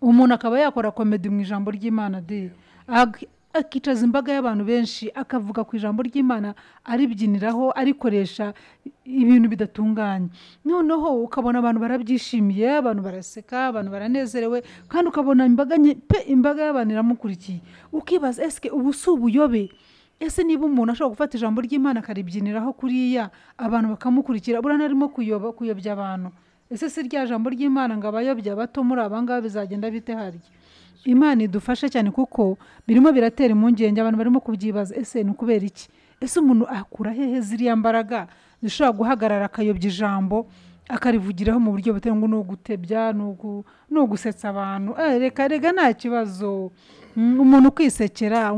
Umuntu akaba yakora comedy mu ijambo ry'Imana de akicaza imbaga y'abantu benshi, akavuga ku ijambo ry'Imana, aribyiniraho, arikoresha ibintu bidatunganye. Noneho ukabona abantu barabyishimiye, abantu baraseka, abantu baranezerewe, kandi ukabona imbaga pe, imbaga y'abantu iramukurikiye. Ukibaza, eske ubu si ubuyobe? Ese niba umuntu ashobora gufata ijambo ry'Imana akaribyiniraho kuriya, abantu bakamukurikira, buriya ntarimo kuyobya abantu? Ese si rya jambo ry'Imana ngo abayobya bato muri aba ngaba bizagenda bite harya? Imana idufashe cyane, kuko birimo biratera impungenge, abantu barimo kubyibaza, ese ni ukubera iki? Ese umuntu akura hehe ziriya mbaraga zishobora guhagarara akayobya ijambo, akarivugiraho mu buryo butari ngo ni ugutebya, ni ugusetsa abantu? Reka rega nta kibazo. Umuntu kwisekera,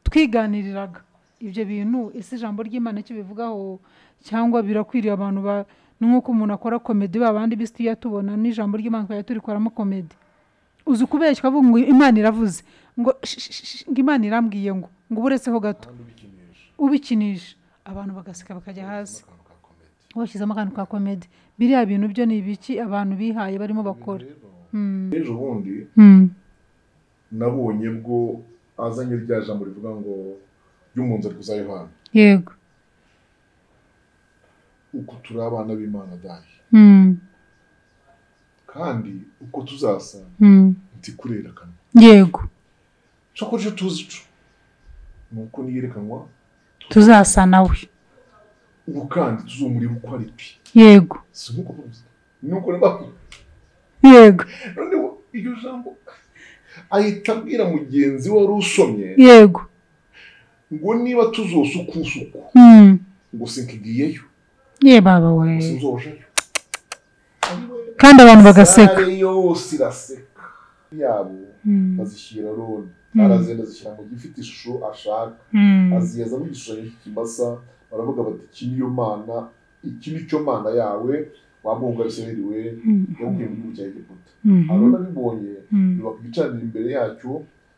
twiganiriraga ibyo bintu, ese ijambo ry'Imana icyo bivugaho, cyangwa birakwiriye abantu ba ni nk'uko umuntu akora komedi, ba bandi bisi tujya tubona n'ijambo ry'Imana twajya turikoramo komedi. Uzi ukubeshya ukavuga ngo Imana iravuze, ngo ngo Imana irambwiye ngo uburetseho gato, ubikinisha abantu bagaseka bakajya hasi, washyizemo akantu ka komedi. Biriya bintu byo ni ibiki abantu bihaye barimo bakora? Ejo bundi nabonye bwo azanye rya jambo rivuga ngo ry'umunzariko za Yohana. Yego. Uko turi abana b'Imana dahi. Kandi uko tuzasa ntikurerekanwa. Yego. Cyo cyo tuzi cyo nuko niyerekanwa tuzasa nawe. Ubu kandi tuzumuri uko ari pi. Yego. Si nkuko bavuze. Nuko nabaho. Yego. Noneho iryo jambo ahita abwira mugenzi we wari usomye. Yego. Ngo niba tuzosukusuku. Ngo sinkigiyeyo. Ye baba we. Sinzojeyo. Kandi abantu bagaseka. Sare yose iraseka. Yabo bazishyira Aroni. Arazenda azishyira mu gifite ishusho ashaka. Aziyeza mu gishushanyo cy'ikimasa, baravuga bati iki niyo Mana, iki nicyo Mana yawe wabunga Isirayeli we yakuye mu gihugu cya Egiputa. Aroni abibonye yubaka igicaniro imbere yacyo,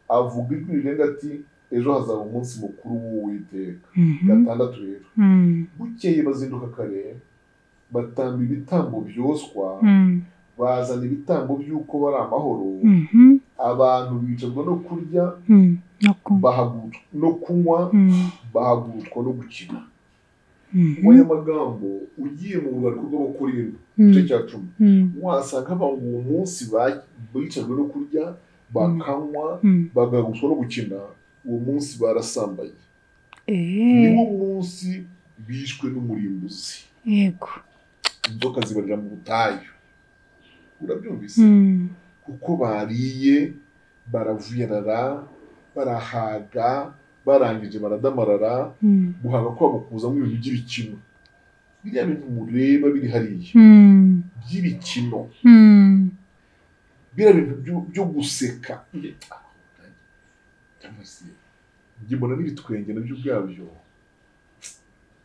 avuga ijwi rirenga ati ejo hazaba umunsi mukuru w'Uwiteka. Gatandatu rero. Bukeye bazinduka kare, batamba ibitambo byoswa, bazana ibitambo by'uko bari amahoro. Abantu bicazwa no kurya, bahagurutswa no kunywa, bahagurutswa no gukina. Mu magambo ugiye mu rwandiko rw'Abakorinto igice cya 10, wasanga abantu uwo munsi bicajwe no kurya, bakanywa, bagahagurutswa no gukina, uwo munsi barasambanye. Niwo munsi bishwe n'umurimbuzi. Yego. Inzoka zibarira mu butayu. Urabyumvise? Kuko bariye, baravuyarara, barahaga, barangije baradamarara, guhaga kwabo kuzamo ibintu by'ibikino. Biriya bintu mureba biri hariya by'ibikino, biriya bintu byo guseka. Njye mbona n'ibitwenge nabyo ubwabyo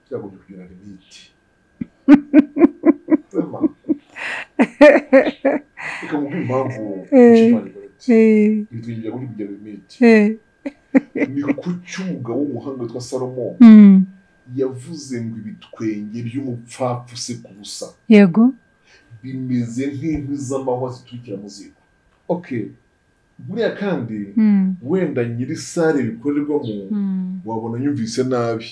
byagombye kugira limite. Reka mubwire impamvu ibitwenge byagombye kugira limite. Ni kuki umugabo w'umuhanga witwa Salomo yavuze ngo ibitwenge by'umupfapfa useka ubusa. Yego. Bimeze nk'inkwi z'amahwa ziturikira mu ziko. Okay. Buriya kandi wenda nyiri sare bikorerwamo wabona nyumvise nabi,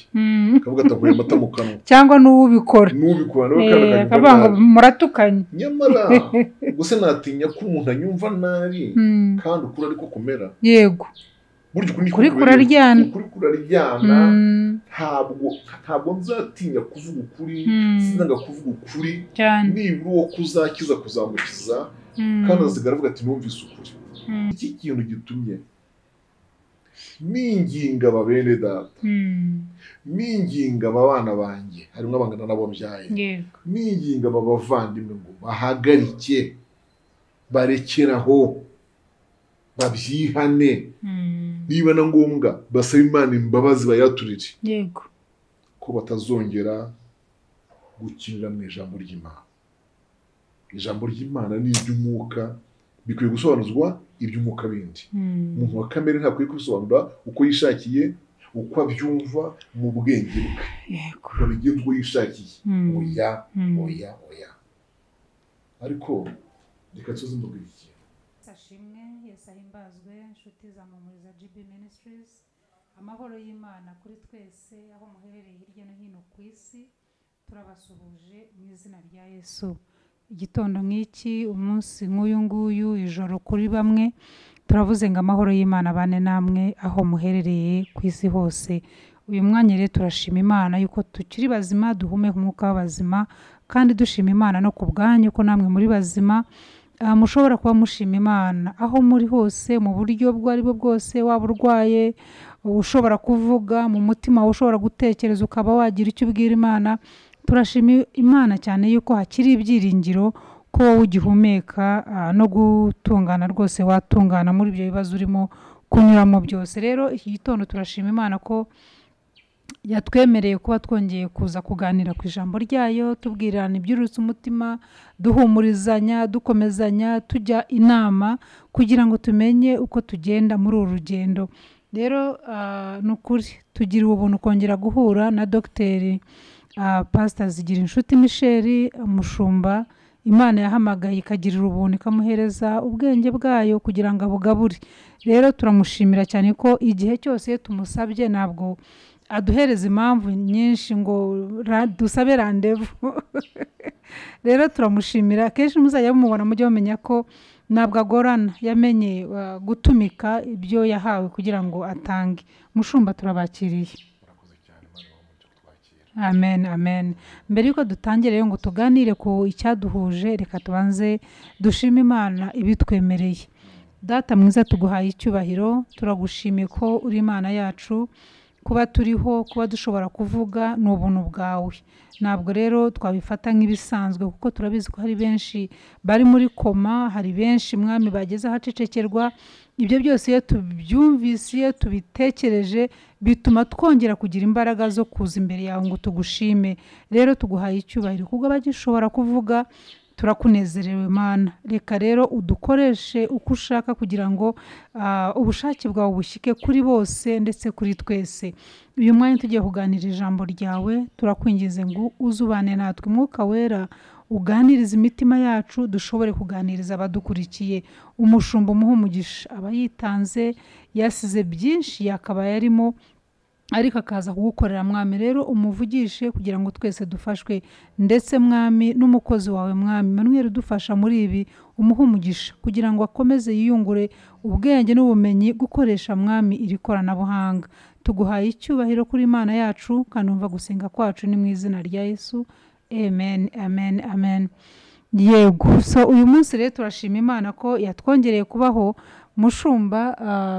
akavuga atakuye amata mu kanwa, cyangwa n'uwubikora nawe kandi akavuga ngo muratukanye. Nyamara gusa natinya ko umuntu anyumva nabi kandi ukuri ariko kumera. Yego. Burya ukuri kuraryana. Ukuri kuraryana. Ntabwo nzatinya kuvuga ukuri, sinanga kuvuga ukuri, nibura uwo kuzakiza kuzamukiza, kandi azigara avuga ati numvise ukuri. Iki kintu gitumye ninginga babene data, ninginga abana banjye harimo abangana nabo mbyaye, ninginga abavandimwe ngo bahagarike, barekeraho, babyihane, niba na ngombwa basabe Imana imbabazi bayaturire. Yego. Ko batazongera gukinira mu ijambo ry'Imana. Ijambo ry'Imana ni iry'umwuka, bikwiye gusobanuzwa iby'umwuka bindi. Umuntu wa kamere ntakwiye kubisobanura uko yishakiye, uko abyumva mu bwenge bwe. Yego. Babigenza uko yishakiye. Oya, oya, oya. Ariko Reka nsoze mbabwira ikintu. Ashimwe Yesu, ahimbazwe. Inshuti za Mpumuriza GB Ministries, amahoro y'Imana kuri twese aho muherereye hirya no hino ku isi. Turabasuhuje mu izina rya Yesu. Igitondo nk'iki, umunsi nk'uyu nguyu, ijoro kuri bamwe, turavuze ngo amahoro y'Imana abane namwe aho muherereye ku isi hose. Uyu mwanya rero turashima Imana yuko tukiri bazima, duhumeka umwuka w'abazima, kandi dushima Imana no ku bwanyu ko namwe muri bazima. Mushobora kuba mushima Imana aho muri hose mu buryo ubwo ari bwo bwose, waba urwaye ushobora kuvuga mu mutima wawe, ushobora gutekereza ukaba wagira icyo ubwira Imana. Turashima Imana cyane yuko hakiri ibyiringiro ko wowe ugihumeka no gutungana rwose watungana muri ibyo bibazo urimo kunyuramo byose. Rero iki gitondo turashima Imana ko yatwemereye kuba twongeye kuza kuganira ku ijambo ryayo, tubwirana ibyurutse umutima, duhumurizanya, dukomezanya, tujya inama kugira ngo tumenye uko tugenda muri uru rugendo. Rero ni ukuri tugira ubuntu kongera guhura na Dogiteri Pastor Zigirinshuti Michel, umushumba Imana yahamagaye ikagirira ubuntu ikamuhereza ubwenge bwayo kugira ngo abugabure. Rero turamushimira cyane ko igihe cyose iyo tumusabye ntabwo aduhereza impamvu nyinshi ngo dusabe randevu. Rero turamushimira, kenshi muzajya mumubona mujye mumenya ko ntabwo agorana, yamenye gutumika ibyo yahawe kugira ngo atange. Mushumba, turabakiriye. Murakoze cyane, Imana ibahe umugisha kutwakira. Amen, amen. Mbere yuko dutangira rero ngo tuganire ku icyaduhuje, reka tubanze dushime Imana ibitwemereye. Data mwiza, tuguhaye icyubahiro, turagushimiye ko uri Imana yacu. Kuba turiho, kuba dushobora kuvuga ni ubuntu bwawe. Ntabwo rero twabifata nk'ibisanzwe kuko turabizi ko hari benshi bari muri koma, hari benshi mwami bageze ahacecekerwa. Ibyo byose iyo tubyumvise, iyo tubitekereje, bituma twongera kugira imbaraga zo kuza imbere yawe ngo tugushime. Rero tuguhaye icyubahiro kubwo abagishobora kuvuga, turakunezerewe Mana. Reka rero udukoreshe uko ushaka kugira ngo ubushake bwawe bushyike kuri bose ndetse kuri twese. Uyu mwanya tugiye kuganira ijambo ryawe, turakwinginze ngo uzubane natwe, Umwuka Wera uganirize imitima yacu, dushobore kuganiriza abadukurikiye. Umushumba umuhe umugisha, aba yitanze, yasize byinshi yakabaye arimo, ariko akaza kugukorera mwami. Rero umuvugishe kugira ngo twese dufashwe, ndetse mwami n'umukozi wawe mwami Manuel udufasha muri ibi, umuhe umugisha kugira ngo akomeze yiyungure ubwenge n'ubumenyi gukoresha mwami iri koranabuhanga. Tuguhaye icyubahiro kuri Imana yacu, kandi umva gusenga kwacu ni mu izina rya Yesu. Amen, amen, amen. Yego, so uyu munsi rero turashima Imana ko yatwongereye kubaho. Mushumba,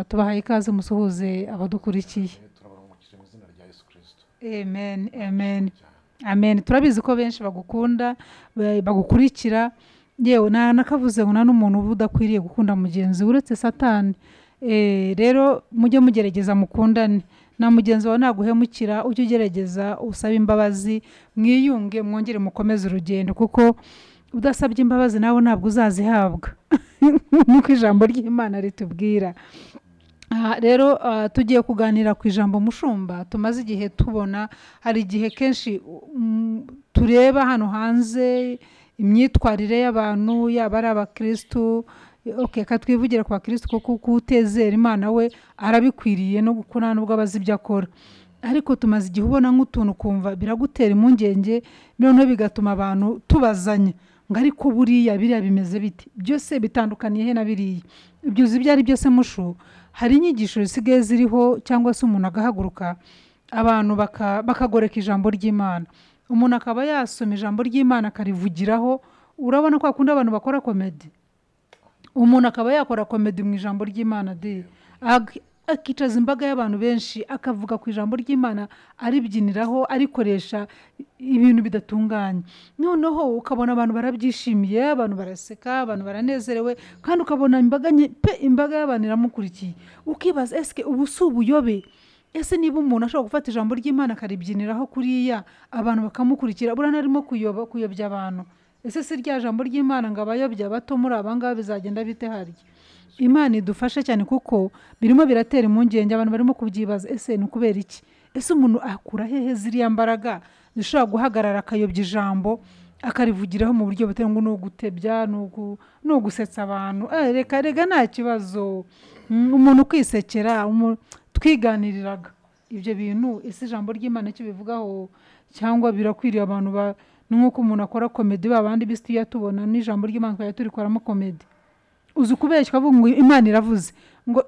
tubahaye ikaze, musuhuze abadukurikiye. Turabaramukije mu izina rya Yesu Kristo. Amen, amen, amen. Turabizi ko benshi bagukunda, bagukurikira. Yewe nakavuze ngo nta n'umuntu uba udakwiriye gukunda mugenzi we uretse Satani. Rero mujye mugerageza mukundane, na mugenzi wawe naguhemukira ujye ugerageza usabe imbabazi, mwiyunge, mwongere mukomeze urugendo, kuko udasabye imbabazi nawe ntabwo uzazihabwa nk'uko ijambo ry'Imana ritubwira. Rero tugiye kuganira ku ijambo mushumba tumaze igihe tubona. Hari igihe kenshi tureba hano hanze imyitwarire y'abantu, yaba ari abakristu, okay, katwivugira ku bakristu kuko kutezera Imana we arabikwiriye no gukora nubwo abazi ibyo akora, ariko tumaze igihe ubona nk'utuntu kumva biragutera impungenge, noneho bigatuma abantu tubazanya ngo ariko buriya biriya bimeze bite, byose bitandukaniye he na biriya, ibyo uzi ibyo ari byose mushu. Hari inyigisho zisigaye ziriho, cyangwa se umuntu agahaguruka abantu bakagoreka ijambo ry'Imana, umuntu akaba yasoma ijambo ry'Imana akarivugiraho. Urabona ko akunda abantu bakora komedi, umuntu akaba yakora komedi mu ijambo ry'Imana de akicaza imbaga y'abantu benshi akavuga ku ijambo ry'Imana aribyiniraho, arikoresha ibintu bidatunganye. Noneho ukabona abantu barabyishimiye, abantu baraseka, abantu baranezerewe, kandi ukabona imbaga pe, imbaga y'abantu iramukurikiye. Ukibaza eske ubu si ubuyobe? Ese niba umuntu ashobora gufata ijambo ry'Imana akaribyiniraho kuriya abantu bakamukurikira, buriya narimo kuyobya abantu? Ese si rya jambo ry'Imana ngo abayobya bato muri aba ngaba bizagenda bite harya? Imana idufashe cyane kuko birimo biratera impungenge, abantu barimo kubyibaza, ese ni ukubera iki? Ese umuntu akura hehe ziriya mbaraga zishobora guhagarara akayobya ijambo Akarivugiraho mu buryo butari ngo ni ugutebya, ni ugusetsa abantu. Reka rega nta kibazo. Umuntu kwisekera, twiganiriraga ibyo bintu. Ese ijambo ry'Imana icyo bivugaho cyangwa birakwiriye abantu ba nk'uko umuntu akora komedi, babandi bisi tubona n'ijambo ry'Imana twajya turikoramo komedi. Uzi kubeshywa avuga ngo Imana iravuze ngo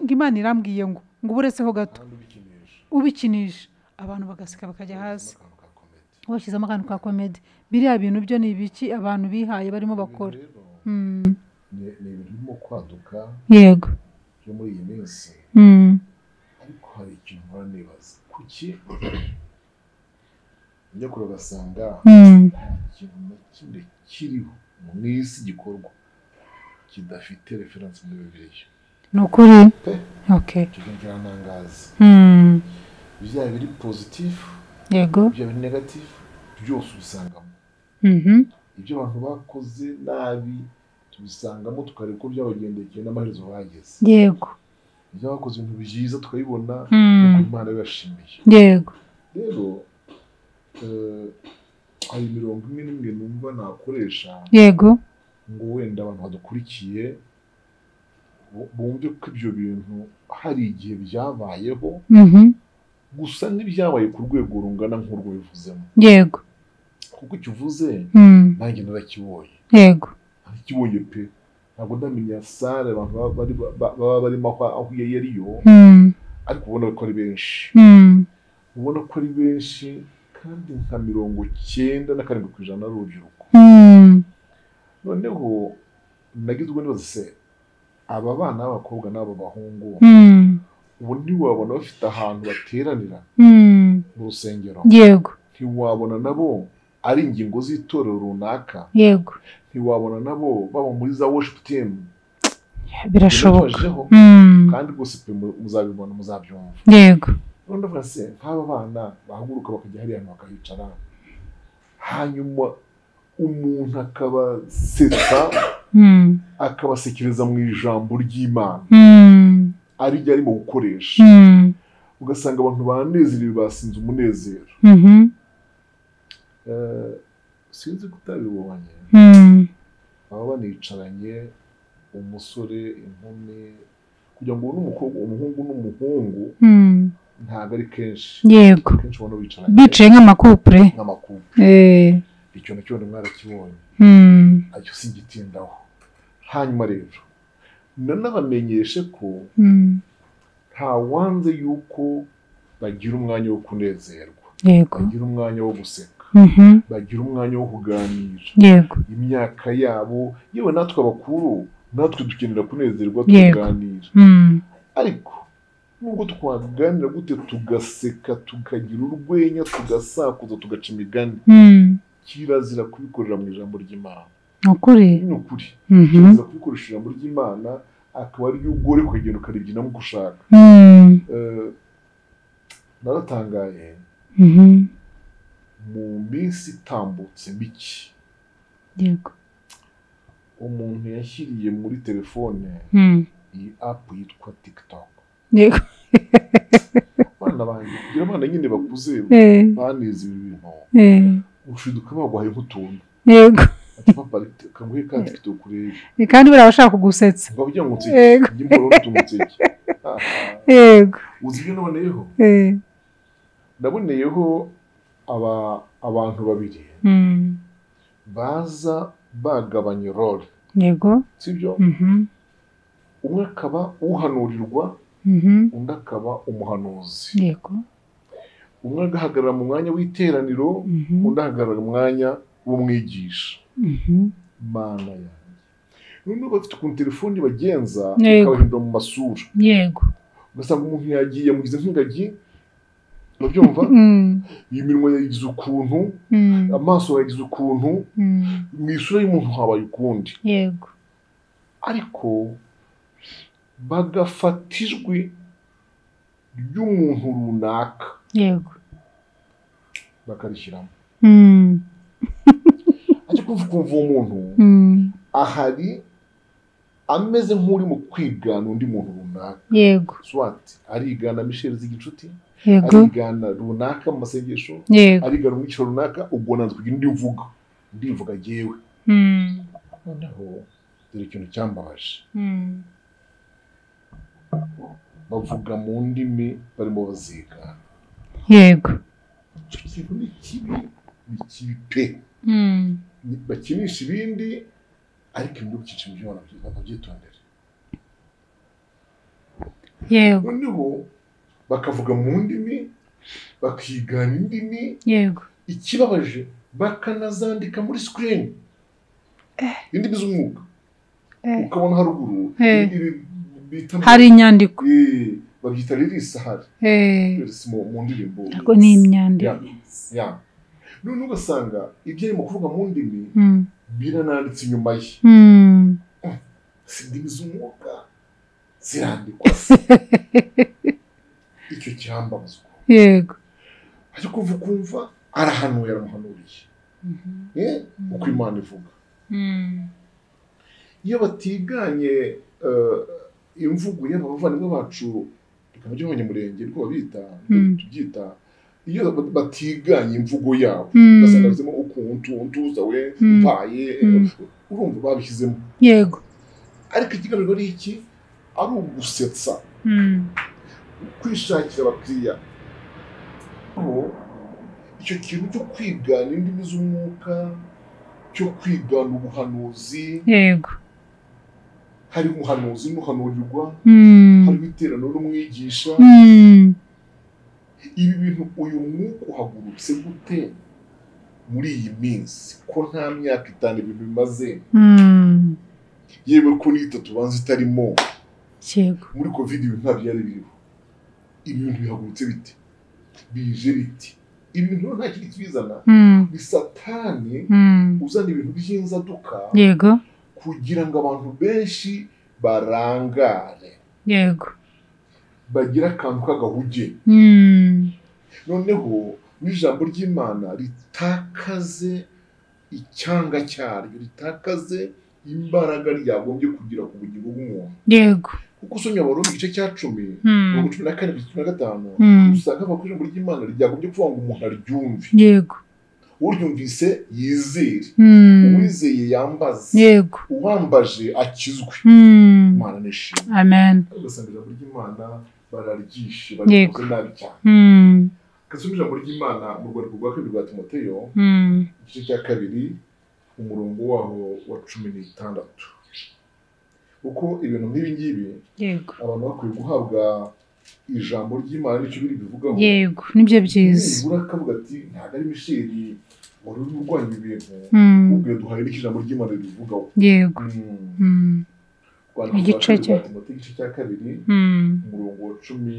ngo Imana irambwiye ngo uburetseho gato, ubikinisha abantu bagaseka bakajya hasi, washyizemo akantu ka komedi. Biriya bintu byo ni ibiki abantu bihaye barimo bakora? Ni ibintu birimo kwaduka yego byo muri iyi minsi. Ariko hari ikintu mpora nibaza, kuki njya kure ugasanga nta kintu na kimwe kiriho mu isi gikorwa kidafite reference muri Bibiliya? Ni ukuri. Okay. Icyo kintu kirantangaza. Byaba biri positif, yego, byaba biri negatif, byose ubisangamo. Ibyo abantu bakoze nabi tubisangamo, tukareba uko byabagendekeye n'amaherezo bageze. Yego. Ibyo bakoze ibintu byiza tukabibona, nuko Imana ibashimiye. Yego. Rero hari imirongo imwe n'imwe numva nakoresha, yego, ngo wenda abantu badukurikiye bumve ko ibyo bintu hari igihe byabayeho, gusa n'ibyabaye ku rwego rungana nk'urwo bivuzemo. Yego. Kuko icyo uvuze nanjye narakibonye. Yego. Narakibonye pe, ntabwo ndamenya sale abantu baba barimo aho yari yo, ariko ubona ko ari benshi. Ubona ko ari benshi kandi nka 97% ari urubyiruko. Noneho nagize ubwo nibaza se aba bana b'abakobwa n'aba bahungu ubu ntiwabona bafite ahantu bateranira mu rusengero? Yego. Ntiwabona nabo ari ingingo z'itorero runaka? Yego. Ntiwabona nabo baba muri za worship team? Birashoboka. Kandi rwose pe muzabibona, muzabyumva. Yego. None ndavuga se nk'aba bana bahaguruka bakajya hariya hantu bakahicara, hanyuma umuntu akabasetsa, akabasekereza mu ijambo ry'Imana arijya arimo gukoresha, ugasanga abantu banezerewe, basinze umunezero. Sinzi ko utabibonye, baba banicaranye umusore, inkumi, kugira ngo ubone umukobwa, umuhungu n'umuhungu ntabwo ari kenshi. Yego. Kenshi ubona bicaranye, bicaye nk'amakupure. Icyo nacyo mwarakibonye, aricyo singitindaho. Hanyuma rero nanabamenyeshe ko nta wanze yuko bagira umwanya wo kunezerwa, bagira umwanya wo guseka, bagira umwanya wo kuganira. Yego. Imyaka yabo, yewe natwe abakuru natwe dukenera kunezerwa, tukaganira. Ariko nubwo twaganira gute, tugaseka, tukagira urwenya, tugasakuza, tugaca imigani, kirazira kubikorera mu ijambo ry'Imana. Ukuri. Ni ukuri. Kirazira kubikoresha ijambo ry'Imana, akaba ari ugore ukagenda ukaribyinamo uko ushaka. Naratangaye mu minsi itambutse mike. Yego. Umuntu yashyiriye muri telefone iyi app yitwa TikTok. Yego. Abana banjye, kugira abana nyine bakuze banize ibi bintu, ushiduka baguhaye nk'utuntu. Yego. Ati papa kanguhe ka TikTok urebe. Kandi buriya bashaka kugusetsa. Ngo kugira ngo nseke, njye mbona utuntu nseke. Yego. Uzi ibyo naboneyeho? Naboneyeho abantu babiri baza bagabanya role. Yego. Sibyo? Umwe akaba uhanurirwa, undi akaba umuhanuzi. Yego. Umwe agahagarara mu mwanya w'iteraniro, undi ahagarara mu mwanya w'umwigisha. Mana yanjye. Noneho bafite ukuntu telefoni bagenza ikabahindura mu masura. Yego. Ugasanga umuntu yagiye yamugize nk'ingagi, urabyumva? Iyi minwa yagize ukuntu, amaso yagize ukuntu, mu isura y'umuntu habaye ukundi. Yego. Ariko bagafata ijwi ry'umuntu runaka. Yego. Bakarishyiramo. Ariko kumva uwo muntu ahari ameze nk'uri mu kwigana undi muntu runaka. Yego. Swat arigana Michel Ziginshuti, Yego. arigana runaka mu masengesho, Yego. arigana umwigisha runaka, ubwo nanze kugira indi mvuga. Ndivuga jyewe. Noneho dore ikintu cyambabaje. Bavuga mu ndimi barimo bazigana. Yego. Icyo kintu ni kibi, ni kibi pe. Bakinisha ibindi ariko ibintu byinshi mu byo babyitondera. Yego. Noneho bakavuga mu ndimi, bakigana indimi. Yego. Ikibabaje bakanazandika muri screen. Indimi z'umwuka. Ukabona haruguru hari inyandiko. Babyita lyrics ahari. Lyrics mu ndirimbo. Ariko ni imyandiko. Ya. None ugasanga ibyo arimo kuvuga mu ndimi birananditse inyuma ye. Si indimi z'umwuka zirandikwa. Icyo kirambabazwa. Yego. Ariko ukumva arahanuye, aramuhanuriye. Uko Imana ivuga. Iyo batiganye imvugo y'abavandimwe bacu, reka mujye Abanyamurenge niko babita, tubyita, iyo batiganye imvugo yabo ugasanga bizemo ukuntu ntuza we mpaye, urumva babishyizemo. Yego. Ariko ikigamijwe ari iki? Ari ugusetsa, kwishakira abakiriya. Icyo kintu cyo kwigana indimi z'umwuka, cyo kwigana ubuhanuzi. Yego. Hari umuhanuzi n'uhanurirwa, hari iteraniro n'umwigisha. Ibi bintu uyu mwuka uhagurutse gute muri iyi minsi ko nta myaka 5 ibintu bimaze? Yewe ko n'itatu banza itarimo. Yego. Muri covid ibintu ntabyo byari biriho. Ibintu bihagurutse bite? Bije biti? Ibintu nta kindi kibizana. Ni Satani uzana ibintu by'inzaduka. Yego. Kugira ngo abantu benshi barangare. Yego. Bagira akantu k'agahuge. Noneho n'ijambo ry'Imana ritakaze icyanga cyaryo, ritakaze imbaraga ryagombye kugira ku bugingo bw'umuntu. Yego. Kuko usomye Abaroma igice cya 10, 14 15, usanga bavuga ko ijambo ry'Imana ryagombye kuvuga ngo umuntu aryumve. Yego. Uryumvise yizere, uwizeye yambaze. Yego. Uwambaje akizwe. Imana nishimwe. Amen. Ugasanga ijambo ry'Imana bararyishe, barikoze nabi cyane. Kasoma ijambo ry'Imana mu rwandiko rwa kabiri rwa Timoteyo, igice cya 2, umurongo waho wa 16. Uko ibintu nk'ibi ngibi, abantu bakwiye guhabwa ijambo ry'Imana n'icyo biri bivugaho. Yego, nibyo byiza. Nibura akavuga ati ntabwo ari Misheli wari uri urwanya ibintu, ubwo duhaye n'icyo ijambo ry'Imana ribivugaho. Yego. Igice cya Timoteyo igice cya 2, umurongo wa 16.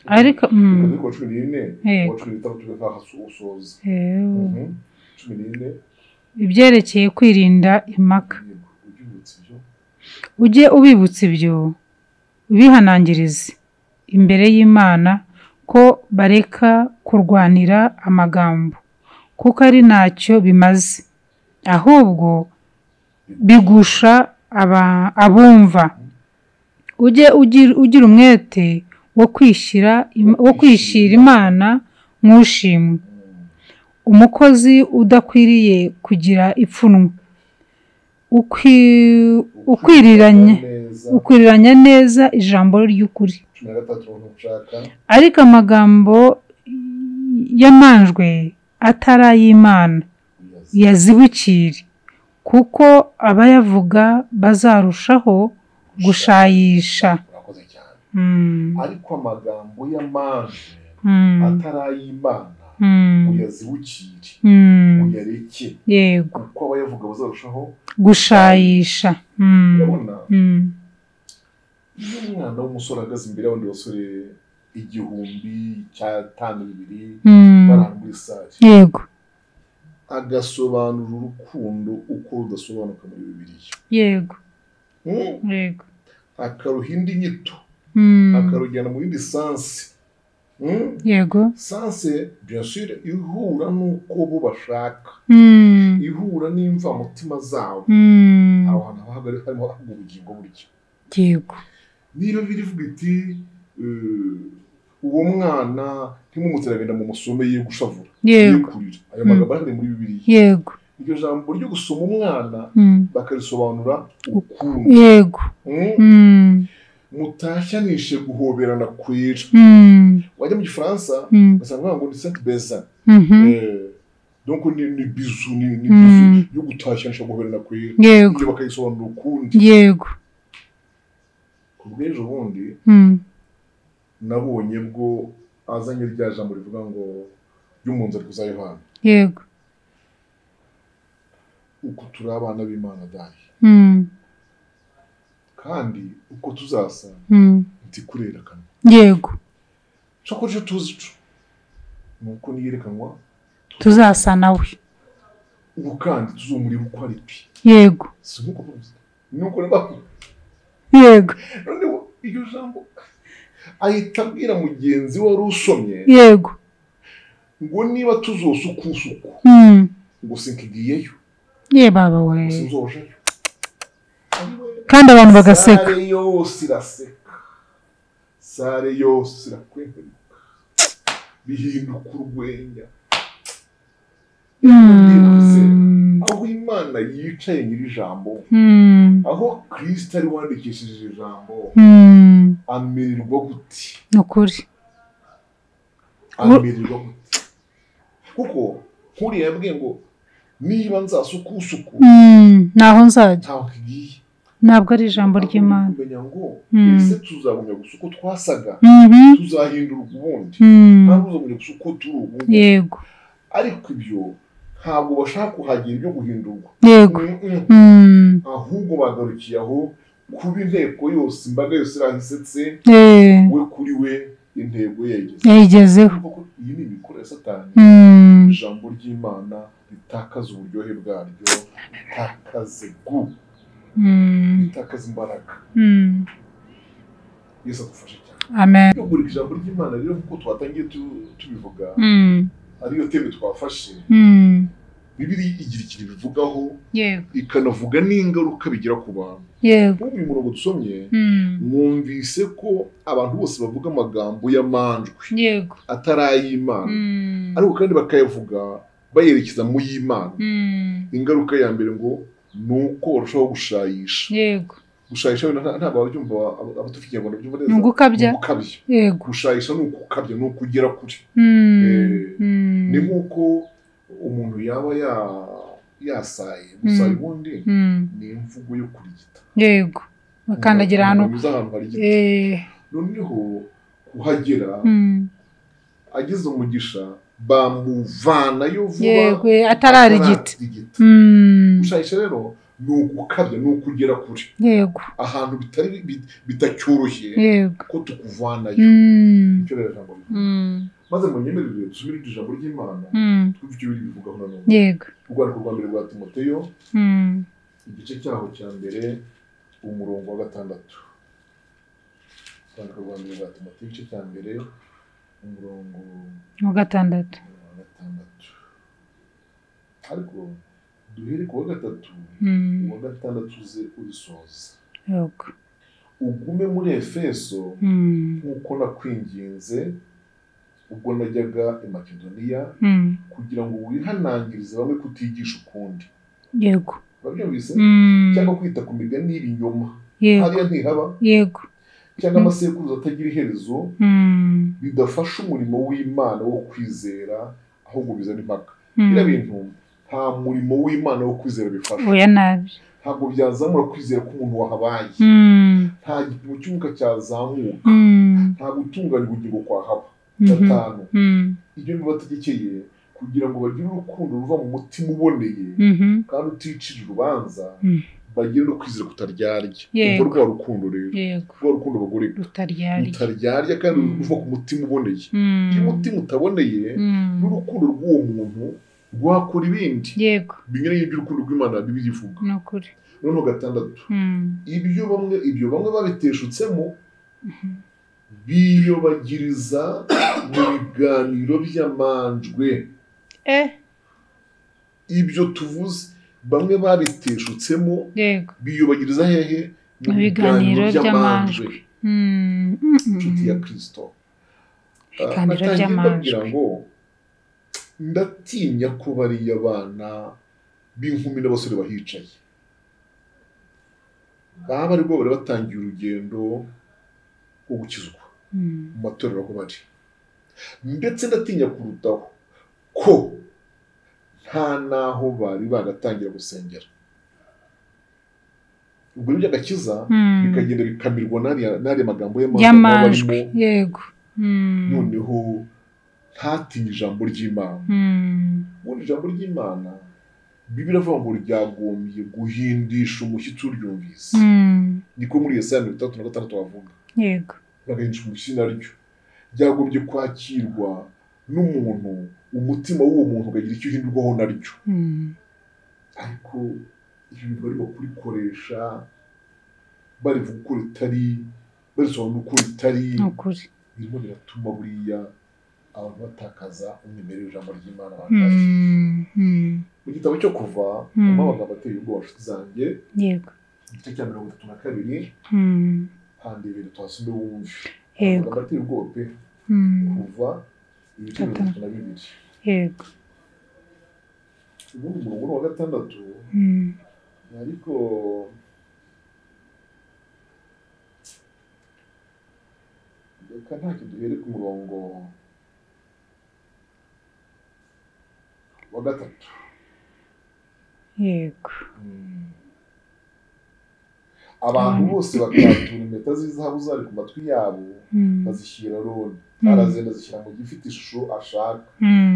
Ariko ariko 14, wa 16 nk'aho usoza. 14. Ibyerekeye kwirinda impaka. Ujye ubibutsa ibyo, ubihanangirize imbere y'Imana ko bareka kurwanira amagambo, kuko ari ntacyo bimaze, ahubwo bigusha abumva. Ujye ugira umwete wo kwishyira Imana nk'ushimwe, umukozi udakwiriye kugira ipfunwe, ukwiriranya neza ijambo ry'ukuri. Ariko amagambo yamanjwe atari ay'Imana yazibukire, kuko abayavuga bazarushaho gushayisha. Ariko amagambo y'amanje atari ay'Imana uyazibukire, uyareke, yego, kuko abayavuga bazarushaho gushayisha. Urabona iyo umwana w'umusore ahagaze imbere y'abandi basore 1000 cyatanu 2000 bari muri sale, yego, agasobanura urukundo uko rudasobanuka muri Bibiliya, yego, yego, akaruha indi nyito, akarujyana mu yindi sansi, yego, sanse bien sûr ihura n'uko bo bashaka, ihura n'imvamutima zabo. Aho hantu haba harimo ubugingo buryo. Yego. Niba birivuga iti Uwo mwana ntimumuteragenda mu musome ye gushavura, ye kurira. Ayo magambo ari muri Bibiliya. Yego. Iryo jambo ryo gusoma umwana bakarisobanura ukundi. Yego. Mutashyanishe guhoberana kwera. Wajya mu Gifaransa basanga ngo ni saint baiser. Donc ni bisou, ni bisou yo gutashyanisha guhoberana kwera. Yego. Ibyo bakayisobanura ukundi. Yego. Kubw'ejo bundi nabonye bwo azanye rya jambo rivuga ngo ryo mu nzandiko za Yohana. Yego. Uko turi abana b'Imana dahi. Kandi uko tuzasa ntikurerekanwa. Yego. Cyo cyo tuzi cyo nuko niyerekanwa tuzasa nawe. Ubu kandi tuzomureba uko ari pi. Yego. Si nkuko bavuze. Nuko nabavuze. Yego. Noneho iryo jambo ahita abwira mugenzi we wari usomye. Yego. Ngo niba tuzosukusuku ngo sinkigiyeyo. Ye baba we. Sinzojeyo. Kandi abantu bagaseka. Sare yose iraseka. Sare yose irakwenkwenuka. Bihinduka urwenya. Aho Imana yicaye nyiri jambo, aho Kristo ari wandikishije ijambo, amererwa gute? Nukuri. Amererwa gute? Kuko nkuriya yabwiye ngo niba nzasukusuku naho nzajya. Ntaho kigiye. Ntabwo ari ijambo ry'Imana. Kumenya ngo ese tuzagumya gusa uko twasaga, tuzahindurwa ubundi, ntabwo tuzagumya gusa uko turi ubundi. Yego. Ariko ibyo ntabwo bashaka kuhagira ibyo guhindurwa. Yego. Ahubwo bagarukiye aho kuba inteko yose, imbaga yose irahisetse, we kuri we intego yayigezeho. Iyi ni imikoro ya Satani. Ijambo ry'Imana ritakaza uburyohe bwaryo, ritakaze gu, ritakaza imbaraga. Yesu agufashe cyane. Amen. Kugurika ijambo ry'Imana rero nkuko twatangiye tubivuga, ariyo teme twafashe. Bibiliya igira ikintu bivugaho, ikanavuga n'ingaruka bigira ku bantu. Yego. Uyu murongo dusomye, mwumvise ko abantu bose bavuga amagambo y'amanjwe. Yego. Atari ay'Imana. Ariko kandi bakayavuga bayerekeza mu y'Imana. Ingaruka ya mbere ngo nuko barushaho gushayisha. Yego. Gushayisha ntabwo ababyumva, abatufikiye ngo babyumva neza. Ni ugukabya. Yego. Gushayisha ni ukukabya, ni ukugera kure. Ni nkuko umuntu yaba yasaye, gusaye ubundi ni imvugo yo kurigita. Yego. Bakandagira ahantu harigita. Noneho kuhagera agize umugisha bamuvanayo vuba. Yego, atararigita. Gushayisha rero ni ukukabya, ni ukugera kure. Yego. Ahantu bitari bitacyoroshye. Yego. Ko tukuvanayo. Icyo rero jambo. Maze munyemerere dusubire ijambo ry'Imana, twumve icyo bivugaho nanone. Yego. Urwandiko rwa mbere rwa Timoteyo, igice cyaho cya mbere, umurongo wa 6. Urwandiko rwa mbere rwa Timoteyo, igice cya mbere, umurongo wa 6. Ariko duhere ku wa 3, uwa 6 uze urisoza. Yego. Ugume muri Efeso nkuko nakwinginze ubwo najyaga i Makedoniya, kugira ngo wihanangirize bamwe kutigisha ukundi. Yego. Urabyumvise? Cyangwa kwita ku migani y'ibinyoma. Yego. Hariya ntihaba. Yego. Cyangwa amasekuruza atagira iherezo, bidafasha umurimo w'Imana wo kwizera, ahubwo bizana impaka. Biriya bintu nta murimo w'Imana wo kwizera bifasha. Oya nabi. Ntabwo byazamura kwizera k'umuntu wahabaye. Nta gipimo cy'umwuka cyazamuka. Nta gutunganya ubugingo kwahaba. 5. Ibyo bibategekeye kugira ngo bagire urukundo ruva mu mutima uboneye kandi uticira urubanza, bagire no kwizera kutaryarya. Umva rwa rukundo rero. Rwa rukundo bagoreka. Rutaryarya kandi ruva ku mutima uboneye. Iyo umutima utaboneye, n'urukundo rw'uwo muntu rwakora ibindi. Yego. Binyuranye n'iby'urukundo rw'Imana Bibiliya ivuga. Nukuri. Noneho 6. Ibyo bamwe babiteshutsemo, biyobagiriza mu biganiro by'amanjwe. Ibyo tuvuze bamwe babiteshutsemo, biyobagiriza hehe? Mu biganiro by'amanjwe. Inshuti ya Kristo, Ibiganiro Natangiye by'amajwi. Mbabwira ngo ndatinya ko bariya bana b'inkumi n'abasore bahicaye baba aribwo bari batangiye urugendo rwo gukizwa mu matorero aho bari, ndetse ndatinya kurutaho ko nta n'aho bari bagatangira gusengera. Ubwo iby'agakiza bikagenda bikamirwa n'ariya magambo y'amajwi barimo. Yego. Noneho ntatinye ijambo ry'Imana. Ubundi ijambo ry'Imana Bibiliya iravuga ngo ryagombye guhindisha umushyitsi uryumvise. Niko muri Yesaya 36 bavuga. Yego. Bagahindisha umushyitsi naryo ryagombye kwakirwa n'umuntu, umutima w'uwo muntu ukagira icyo uhindurwaho naryo. Ariko ibyo bintu barimo kurikoresha barivuga uko ritari, barisobanura uko ritari, Ni ukuri. birimo biratuma buriya abantu batakaza umwimerere w'ijambo ry'Imana abantu bafite. Mu gitabo cyo Kuva harimo amagambo ateye ubwoba, nshuti zanjye. Yego. Igice cya 32, handebere tuhasome wumve. Yego. Amagambo ateye ubwoba pe. Kuva ibice 32. Yego. Ubundi umurongo ni uwa 6. Ariko reka ntacyo duhere ku murongo wa 3. Yego. Abantu bose bakatura impeta z'izahabu zari ku matwi yabo, bazishyira Aroni. Arazenda azishyira mu gifite ishusho ashaka,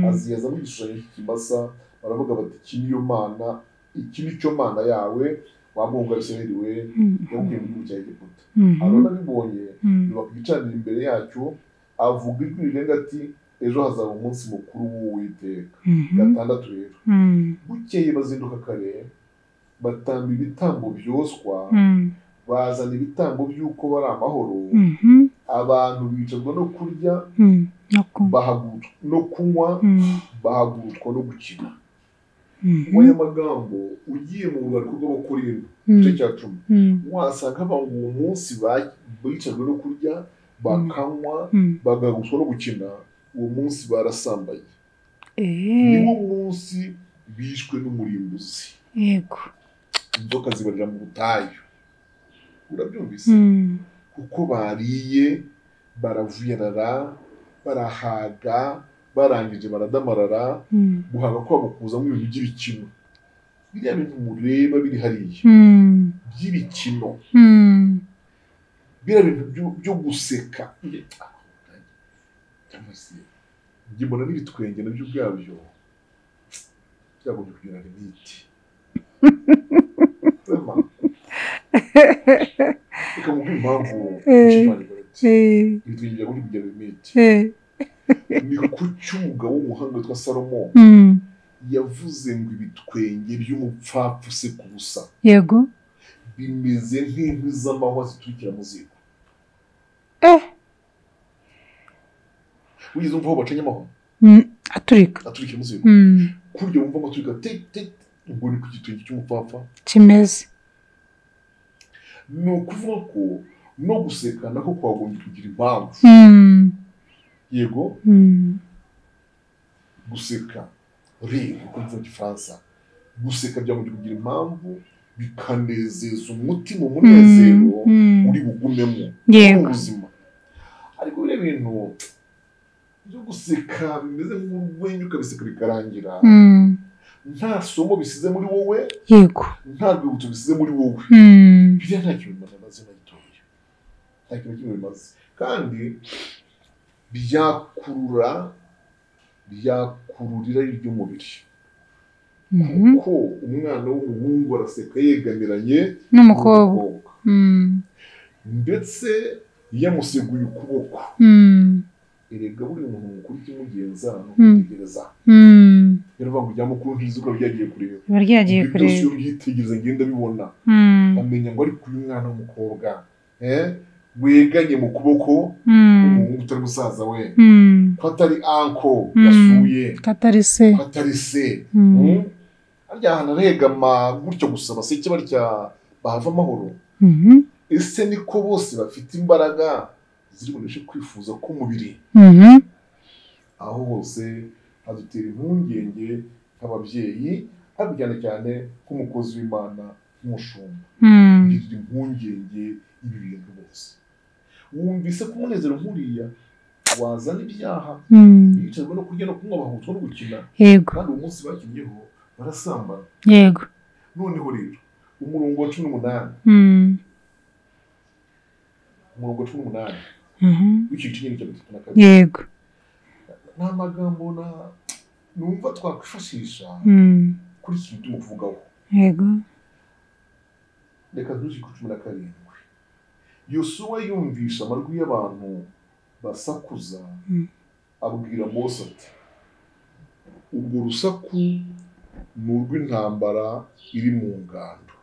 aziyazamo igishushanyo cy'ikimasa. Baravuga bati iki niyo mana, iki nicyo mana yawe wa muhungu wa Isirayeli we yagukuye mu gihugu cya Egiputa. Aroni abibonye, yubaka igicaniro imbere yacyo, avuga ijwi rirenga ati ejo hazaba umunsi mukuru w'Uwiteka. 6 rero, bukeye bazinduka kare, batamba ibitambo byoswa, bazana ibitambo by'uko bari amahoro. Abantu bicazwa no kurya, no kunywa, bahagurutswa no gukina. Aya magambo ugiye mu rwandiko rw'Abakorinto igice cya 10, wasanga ngo uwo munsi bicajwe no kurya, bakanywa, bagahagurutswa no gukina, uwo munsi barasambaye. Niwo munsi bishwe n'umurimbuzi. Yego. Inzoka zibarira mu butayu. Urabyumvise? Kuko bariye, baravuyarara, barahaga, barangije baradamarara. Guhaga kwabo kuzamo ibintu by'ibikino. Biriya bintu mureba biri hariya by'ibikino, biriya bintu byo guseka, njye mbona n'ibitwenge nabyo ubwabyo byagombye kugira limite. Reka mubwire impamvu ibitwenge byagombye kugira limite. Ni kuki umugabo w'umuhanga witwa Salomo yavuze ngo ibitwenge by'umupfapfa useka ubusa Yego. bimeze nk'inkwi z'amahwa ziturikira mu ziko. Wigeze wumva aho bacanye amahwa? Aturika. Aturikira mu ziko. Kurya wumva ngo aturika te te, ubwo ni ku gitwenge cy'umupfapfa kimeze. Ni ukuvuga ko no guseka nako kwagombye kugira impamvu. Yego. Guseka rire, uko mvuga Igifaransa, guseka byagombye kugira impamvu, bikanezeza umutima, umunezero uri bugumemo Yego. ubuzima. Ariko biriya bintu byo guseka bimeze nk'urwenya, ukabiseka bikarangira, nta somo bisize muri wowe. Yego. Nta rwibutso bisize muri wowe. Biriya nta kintu bimaze na gitoya, nta kintu kimwe bimaze, kandi byakurura irari ry'umubiri. Kuko umwana w'umuhungu araseka yegamiranye n'umukobwa, ndetse yamuseguye ukuboko. Erega buri muntu mukuru ikimugenza ni ukwitegereza. Rero ngo ujya mukuru ntizuka byagiye kureba. Biba ryagiye kureba. Byose iyo byitegereza ngenda bibona. Amenya ngo ariko uyu mwana w'umukobwa weganye mu kuboko umuhungu utari musaza we, ko atari anko yasuye, ko atari se, ko atari se. Harya ahantu aregama gutyo gusa baseke barya bahava amahoro. Ese niko bose bafite imbaraga ziri buneshe kwifuza k'umubiri? Aho hose hadutera impungenge nk'ababyeyi, ariko cyane cyane nk'umukozi w'Imana, nk'umushumba. Ngirira impungenge ibi bintu bose. Wumvise ko umunezero nk'uriya wazana ibyaha, bicazwa no kurya no kunywa, bahutwa no gukina. Kandi uwo munsi bakinnyeho barasambana. Yego. Noneho rero umurongo wa 18. Umurongo wa 18. W'icyo gice nyine cya 32. Yego. Nta magambo na numva twakwifashisha kuri iki kintu tumuvugaho. Yego. Reka tuzi ku 17. Yosuwa yumvisha amajwi y'abantu basakuza, abwira Mose ati urwo rusaku ni urw'intambara iri mu ngando.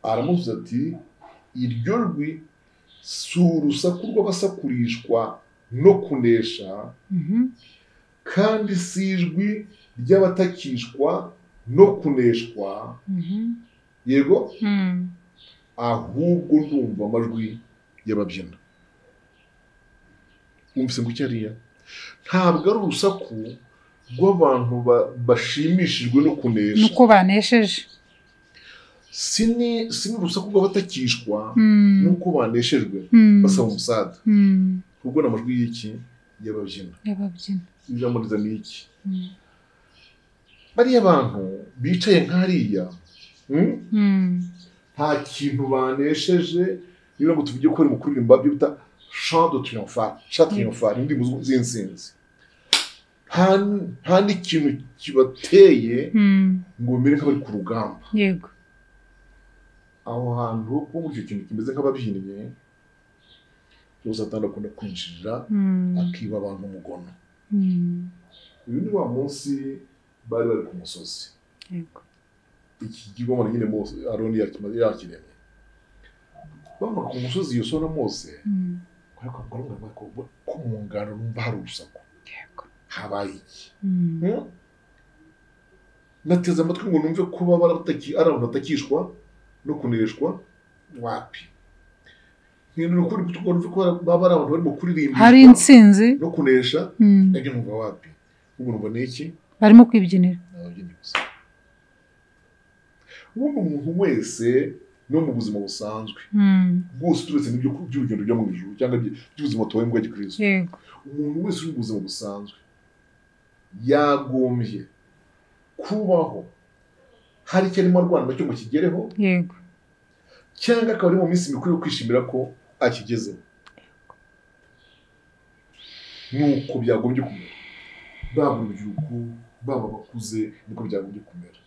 Aramusubiza ati iryo jwi si urusaku rw'abasakurishwa no kunesha, kandi si ijwi ry'abatakishwa no kuneshwa. Yego. Ahubwo ndumva amajwi y'ababyina. Wumvise ngo icyariya ntabwo ari urusaku rw'abantu bashimishijwe no kunesha nuko banesheje, si n'urusaku rw'abatakishwa nuko baneshejwe basaba umusada, ahubwo ni amajwi y'iki? Y'ababyina. Ijambo riza ni iki? Bariya bantu bicaye nk'hariya nta kintu banesheje. Niba ngo tuvuge ko bari mu kuririmba byo bita chant de triomphal, chant triomphal, indirimbo z'intsinzi, nta n'ikintu kibateye ngo bamere nk'abari ku rugamba. Yego. Aho hantu ko muri icyo kintu kimeze nk'ababyinnye, Satani akunda kwinjirira akiba abantu umugono. Uyu ni wa munsi bari bari ku musozi. Yego. Iki kigomana nyine Mose Aroni yakiremye. Bamanuka ku musozi Yosuwa na Mose, ko mu ngano numva hari urusaku. Habaye iki? Nateze amatwi ngo numve kuba ari abantu batakishwa no kuneshwa, wapi. Mpindura ukuri ngo numve ko baba ari abantu barimo kuririmba hari intsinzi no kunesha, nabyo numva wapi. Ubwo numva ni iki? Barimo kwibyinira. Ababyinnyi gusa. Ubundi umuntu wese no mu buzima busanzwe bwose, turetse n'ibyo by'urugendo ryo mu ijuru cyangwa by'ubuzima tubayemo bwa gikristo, umuntu wese uri mu buzima busanzwe yagombye kubaho hari icyo arimo arwana nacyo ngo kigereho, cyangwa akaba ari mu minsi mikuru yo kwishimira ko akigezeho. Nuko byagombye kumera, baba urubyiruko baba abakuze, niko byagombye kumera.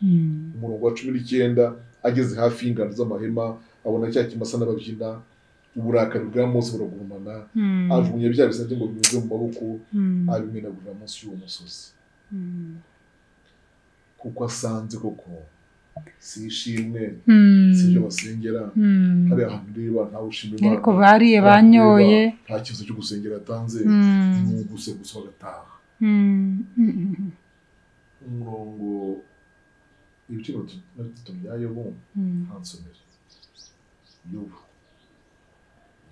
Umurongo wa 19, ageze hafi y'ingano z'amahema abona cya kimasa n'ababyina, uburakari bwa Mose buragurumana, ajugunya bya bisate ngo bimuve mu maboko, abimenagurira munsi y'uwo musozi. Kuko asanze koko si ishimwe, si ibyo basengera, hari ahantu ureba ntawe ushima Imana, ariko bariye banyoye, nta kibazo cyo gusengera yatanze, ni ugusenga gusa bagataha. Umurongo ibice 33 bya Yobu, hansomere Yobu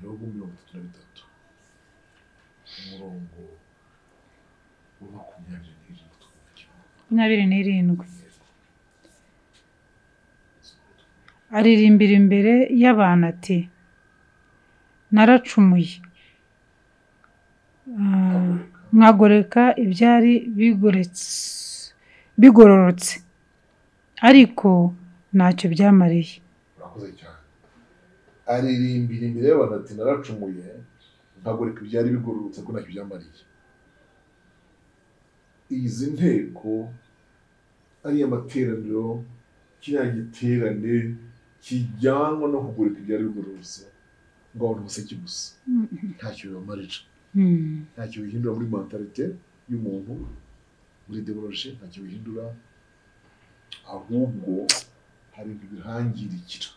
33 umurongo wa 27. 27. Aririmbira imbere y'abantu ati naracumuye, nkagoreka ibyari bigororotse, ariko ntacyo byamariye. Urakoze cyane. Aririmbira imbere y'abantu ati naracumuye, nkagoreka ibyari bigororotse, ariko ntacyo byamariye. Izi nteko ariya materaniro, kiriya giterane kijyanwa no kugoreka ibyari bigororotse ngo abantu baseke gusa, ntacyo bibamarira, ntacyo bihindura muri mentalite y'umuntu, muri ideology ntacyo bihindura, ahubwo hari ibintu bihangirikira,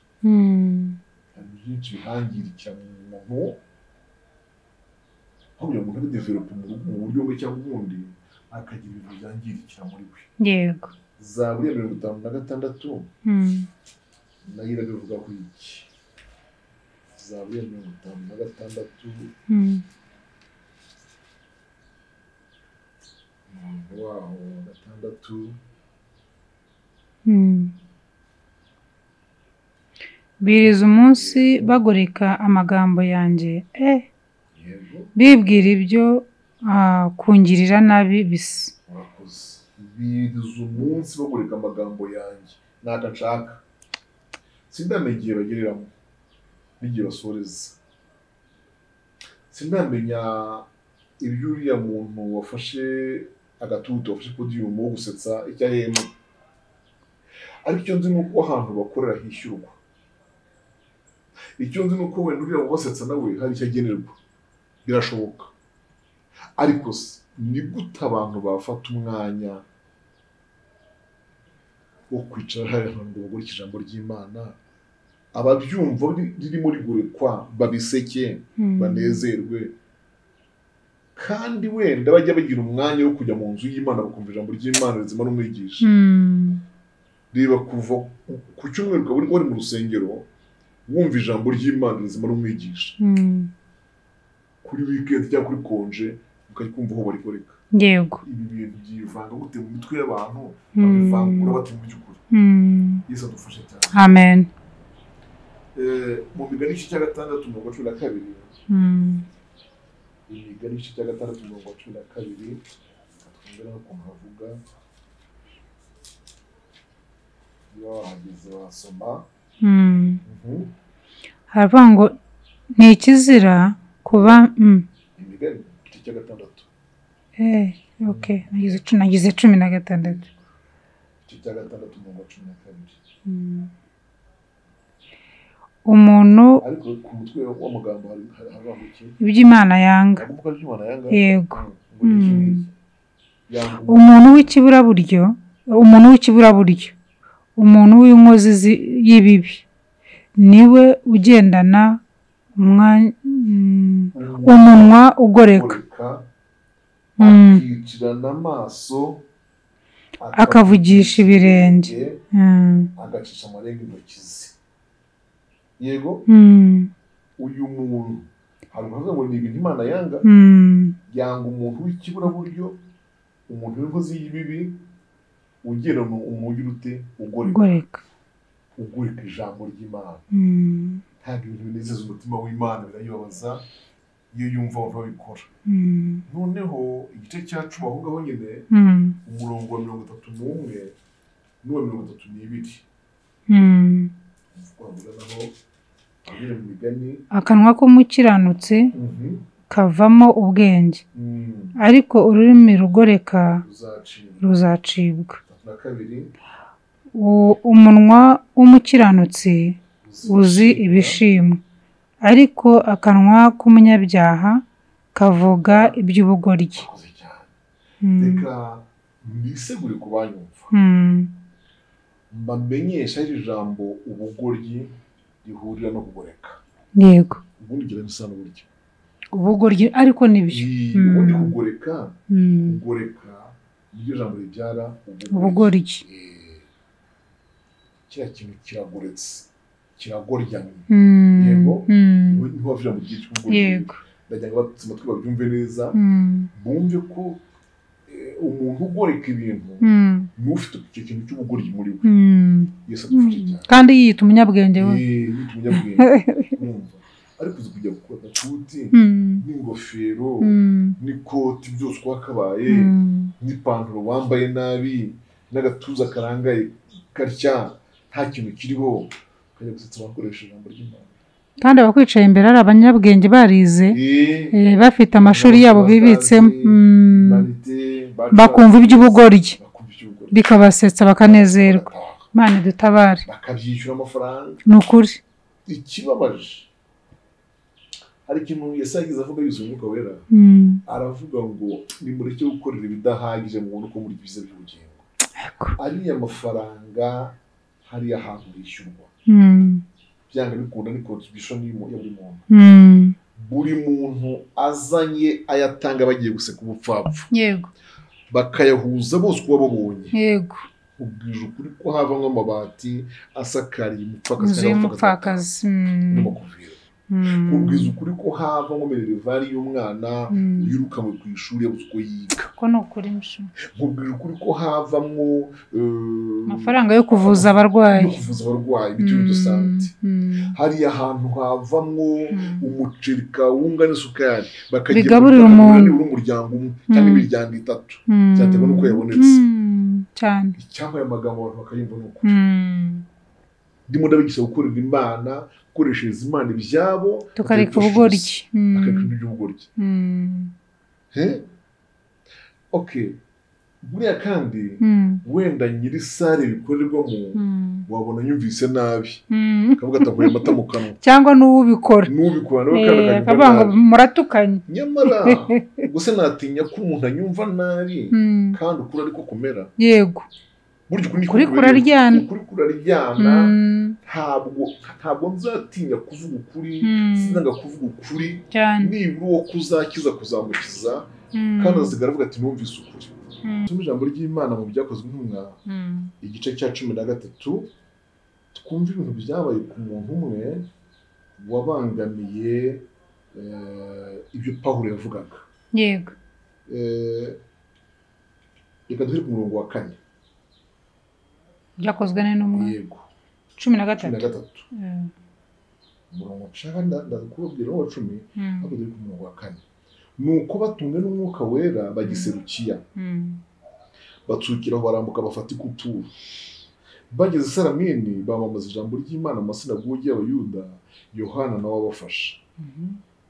hari byinshi bihangirikira mu muntu, aho kugira ngo umuntu abidevelope mu buryo bumwe cyangwa ubundi, akagira ibintu byangirikira muri we. Yego. Zaburi ya 56 nayo irabivuga ko iki. Zaburi ya 56 Umurongo waho wa 6. Biriza umunsi bagoreka amagambo yanjye, bibwira ibyo kungirira nabi bisa. Murakoze. Biriza umunsi bagoreka amagambo yanjye, ntabwo nshaka, sindamenya igihe bagereramo n'igihe basoreza, sindamenya ibyo uriya muntu wafashe agatutu, wafashe podiyumu wo gusetsa icyo ahembwa. Ariko icyo nzi ni uko ahantu bakorera hishyurwa, icyo nzi ni uko wenda uriya ubasetsa nawe hari icyo agenerwa, birashoboka. Ariko ni gute abantu bafata umwanya wo kwicara hariya ngo bagurike ijambo ry'Imana, ababyumva ririmo rigorekwa babiseke banezerwe, kandi wenda bajya bagira umwanya wo kujya mu nzu y'Imana bakumva ijambo ry'Imana rizima n'umwigisha. Reba kuva ku cyumweru ukaba uri mu rusengero wumva ijambo ry'Imana rizima n'umwigisha, kuri weekend cyangwa kuri konje ukayikumva aho barigoreka. Yego. Ibi bintu byivanga gute mu mitwe y'abantu, babivangura bate mu by'ukuri? Yesu adufashe cyane. Amen. Mu migani igice cya 6 umurongo wa 12. Imigani igice cya 6 umurongo wa 12, twumve n'ukuntu havuga. Niba wahageze wasoma. Haravuga ngo ni ikizira kuba Imigani igice cya 6. Okay, nagize 16. Igice cya 6 umurongo wa 12. Umuntu ariko ku mutwe w'amagambo hari iki? Iby'Imana yanga. Yego. Umuntu w'ikiburaburyo, umuntu w'inkozi y'ibibi niwe ugendana umunwa ugoreka, akicirana amaso, akavugisha ibirenge, agacisha amarenga intoki ze. Yego. Uyu muntu hari uvuga ngo ni ibintu Imana yanga. Yanga umuntu w'ikiburaburyo, umuntu w'inkozi y'ibibi, ugerana umuntu ute ugoreka, ugoreka ijambo ry'Imana. Ntabwo ibintu binezeza umutima w'Imana, birayibabaza iyo yumva abantu babikora. Noneho igice cya 10 aho ngaho nyine, umurongo wa 31 n'uwa 32. Akanwa k'umukiranutsi kavamo ubwenge, ariko ururimi rugoreka ruzacibwa. Umunwa w'umukiranutsi uzi ibishimwa, ariko akanwa k'umunyabyaha kavuga iby'ubugoryi. Reka mbisegure ku banyumva, mbamenyesha iri jambo ubugoryi rihurira no kugoreka. Yego. Ubundi gira isano buryo ubugoryi, ariko nibyo ubundi kugoreka, kugoreka niryo jambo ribyara ubugoryi. Kiriya kintu kiragoretse, kiragoryamye. Yego. Niho bavira mu gihe cy'ubugoryi. Yego. Ndagira ngo abatutsi amatwi babyumve neza, bumve ko umuntu ugoreka ibintu n'ufite icyo kintu cy'ubugoryi muri we. Yesu adufashe cyane. Kandi yiyita umunyabwenge we. Yiyita umunyabwenge. Urumva? Ariko uzi kujya gukora agatuti n'ingofero n'ikoti byose wakabaye, n'ipantaro wambaye nabi, n'agatuza karangaye karya, nta kintu kiriho, ukajya gusetsa abakoresha ijambo ry'Imana. Kandi abakwicaye imbere ari abanyabwenge barize, bafite amashuri yabo bibitsemo, bakumva iby'ubugoryi bikabasetsa bakanezerwa. Imana idutabare. Bakabyishyura amafaranga. Ni ukuri. Ikibabaje, hari ikintu Yesu yagize avuga yuzuye Umwuka Wera, aravuga ngo nimureke gukorera ibidahagije mubone uko muri byiza by'ubugingo. Ariya mafaranga hariya ahantu hishyurwa, byanga bikunda ni contribution ya buri muntu. Buri muntu azanye ayatanga bagiye guseka ubupfapfa. Yego. Bakayahuza bose uko babonye. Yego. Ubwije ukuri ko havamo amabati asakariye umupfakazi. Nkubwiza ukuri ko havamo minerval y'umwana wirukanwe ku ishuri yabuze uko yiga. Ko ni ukuri mshu. Nkubwira ukuri ko havamo amafaranga yo kuvuza abarwayi. Yo kuvuza abarwayi mituelle de santé. Hari ahantu havamwo umuceri, kawunga n'isukari bakagiburira umuntu umuryango umwe cyangwa imiryango itatu cyaterwa nuko yabonetse. Cyane. Icyampa aya magambo abantu bakayumva ni ukuri. Ndimo ndabigisha gukorera Imana, gukoreshereza Imana ibyabo, tukareka ubugoryi. Tukareka iby'ubugoryi. Okay. Buriya kandi wenda nyiri sare bikorerwamo wabona nyumvise nabi akavuga atakuye amata mu kanwa cyangwa n'ubikora nawe kandi akavuga ngo muratukanye. Nyamara gusa natinya ko umuntu anyumva nabi kandi ukuri ariko kumera. Yego. Burya ukuri kuraryana. Ukuri kuraryana. Ntabwo nzatinya kuvuga ukuri, sinanga kuvuga ukuri nibura uwo kuzakiza kuzamukiza kandi azigara avuga ati numvise ukuri. Tusome ijambo ry'Imana mu Byakozwe n'Intumwa igice cya 13 twumve ibintu byabaye ku muntu umwe wabangamiye ibyo Pawulo yavugaga. Yego. Reka duhere ku murongo wa 4. Byakozwe n'Intumwa. Yego. 13. Umurongo nshaka ndakubwira wa 10 ariko dore ku murongo wa 4. Nuko batumwe n'Umwuka Wera bagiserukiya batsukira aho barambuka bafata ikuturu bageze Salamini bamamaza ijambo ry'Imana mu masinagogi y'Abayuda. Yohana nawe abafasha.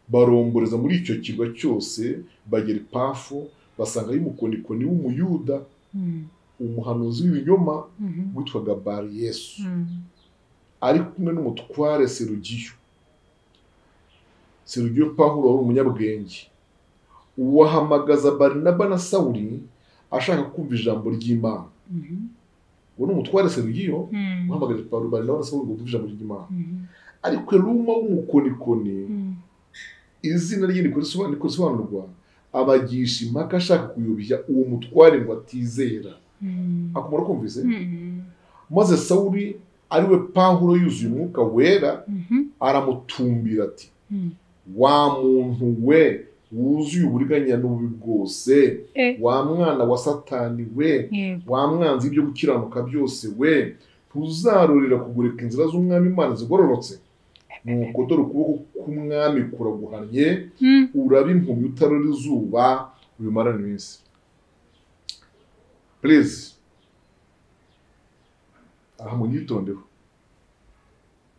Baromboreza muri icyo kirwa cyose bagera i Pafu basanga y'umukonikoni w'Umuyuda umuhanuzi w'ibinyoma witwaga Bari-Yesu ari kumwe n'umutware Serugiyo. Serugiyo Pawulo wari umunyabwenge uwahamagaza Barinaba na Sawuli ashaka kumva ijambo ry'Imana. Uwo ni umutware Serugiyo uhamagaje Barinaba na Sawuli ngo bumve ijambo ry'Imana. Ariko Eluma w'umukonikoni izina rye niko risobanurwa abagisha impaka ashaka kuyobya uwo mutware ngo atizera. Akumara kumvise. Maze Sawuli ariwe Pawulo yuzuye Umwuka Wera aramutumbira ati wa muntu we wuzuye uburiganya n'ububi bwose, wa mwana wa Satani we, wa mwanzi ibyo gukiranuka byose we, ntuzarorera kugureka inzira z'Umwami Imana zigororotse. Nuko dore ukuboko k'Umwami kuraguhannye, uraba impumyi utarora izuba ubimarane iminsi. Please, aha munyitondeho,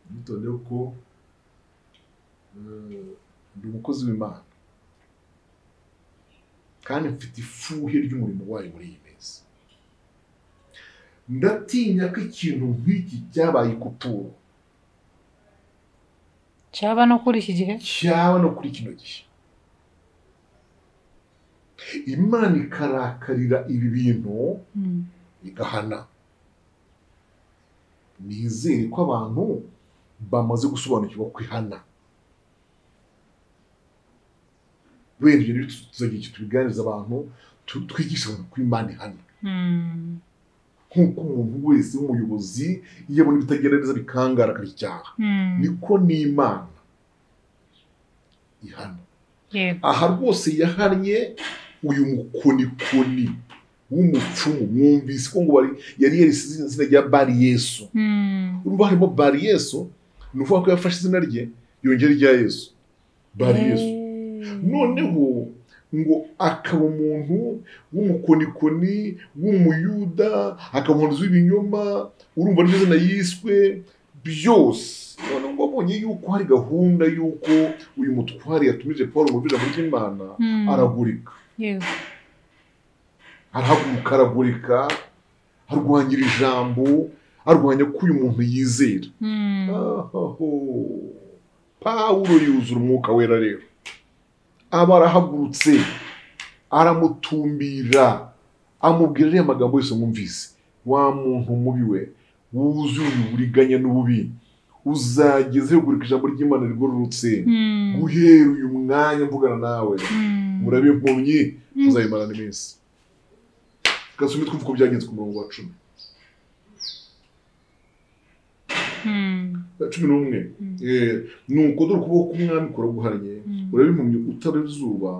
munyitondeho ko ndi umukozi w'Imana kandi mfite ifuhe ry'umurimo wayo muri iyi minsi. Ndatinya ko ikintu nk'iki cyabaye ikuturo cyaba no kuri iki gihe, cyaba no kuri kino gihe. Imana ikarakarira ibi bintu igahana. Nizere ko abantu bamaze gusobanukirwa kwihana. Wenda ibyo tuzagira tubiganiriza abantu, twigisha abantu ko Imana ihana. Nk'uko umuntu wese w'umuyobozi iyo abona ibitagenda neza bikangara akabicyaha, niko n'Imana ihana. Aha rwose yahannye uyu mukonikoni w'umupfumu. Mwumvise ko ngo yari yarisize izina rya Bari-Yesu. Urumva harimo Bari-Yesu, ni ukuvuga ko yafashe izina rye yongera irya Yesu, Bari-Yesu. Noneho ngo akaba umuntu w'umukonikoni w'Umuyuda, akaba umuhanuzi w'ibinyoma, urumva n'iryo zina yiswe byose. Noneho ngo abonye yuko hari gahunda yuko uyu mutware yatumije Pawulo mu ijambo ry'Imana, aragurika. Arahaguruka, aragurika, arwanyira ijambo, arwanya ko uyu muntu yizera. Pawulo yuzura Umwuka Wera rero aba arahagurutse aramutumbira, amubwira ariya magambo yose mwumvise: wa muntu mubi we, wuzuye uburiganya n'ububi, uzageze ugurika ijambo ry'Imana rigororotse, guhera uyu mwanya mvugana nawe murabe impumyi muzayimarana iminsi. Gasome twumve uko byagenze ku murongo wa 10. 11. Nuko dore ukuboko k'umwami kuraguhannye, urebe impumyi utareba izuba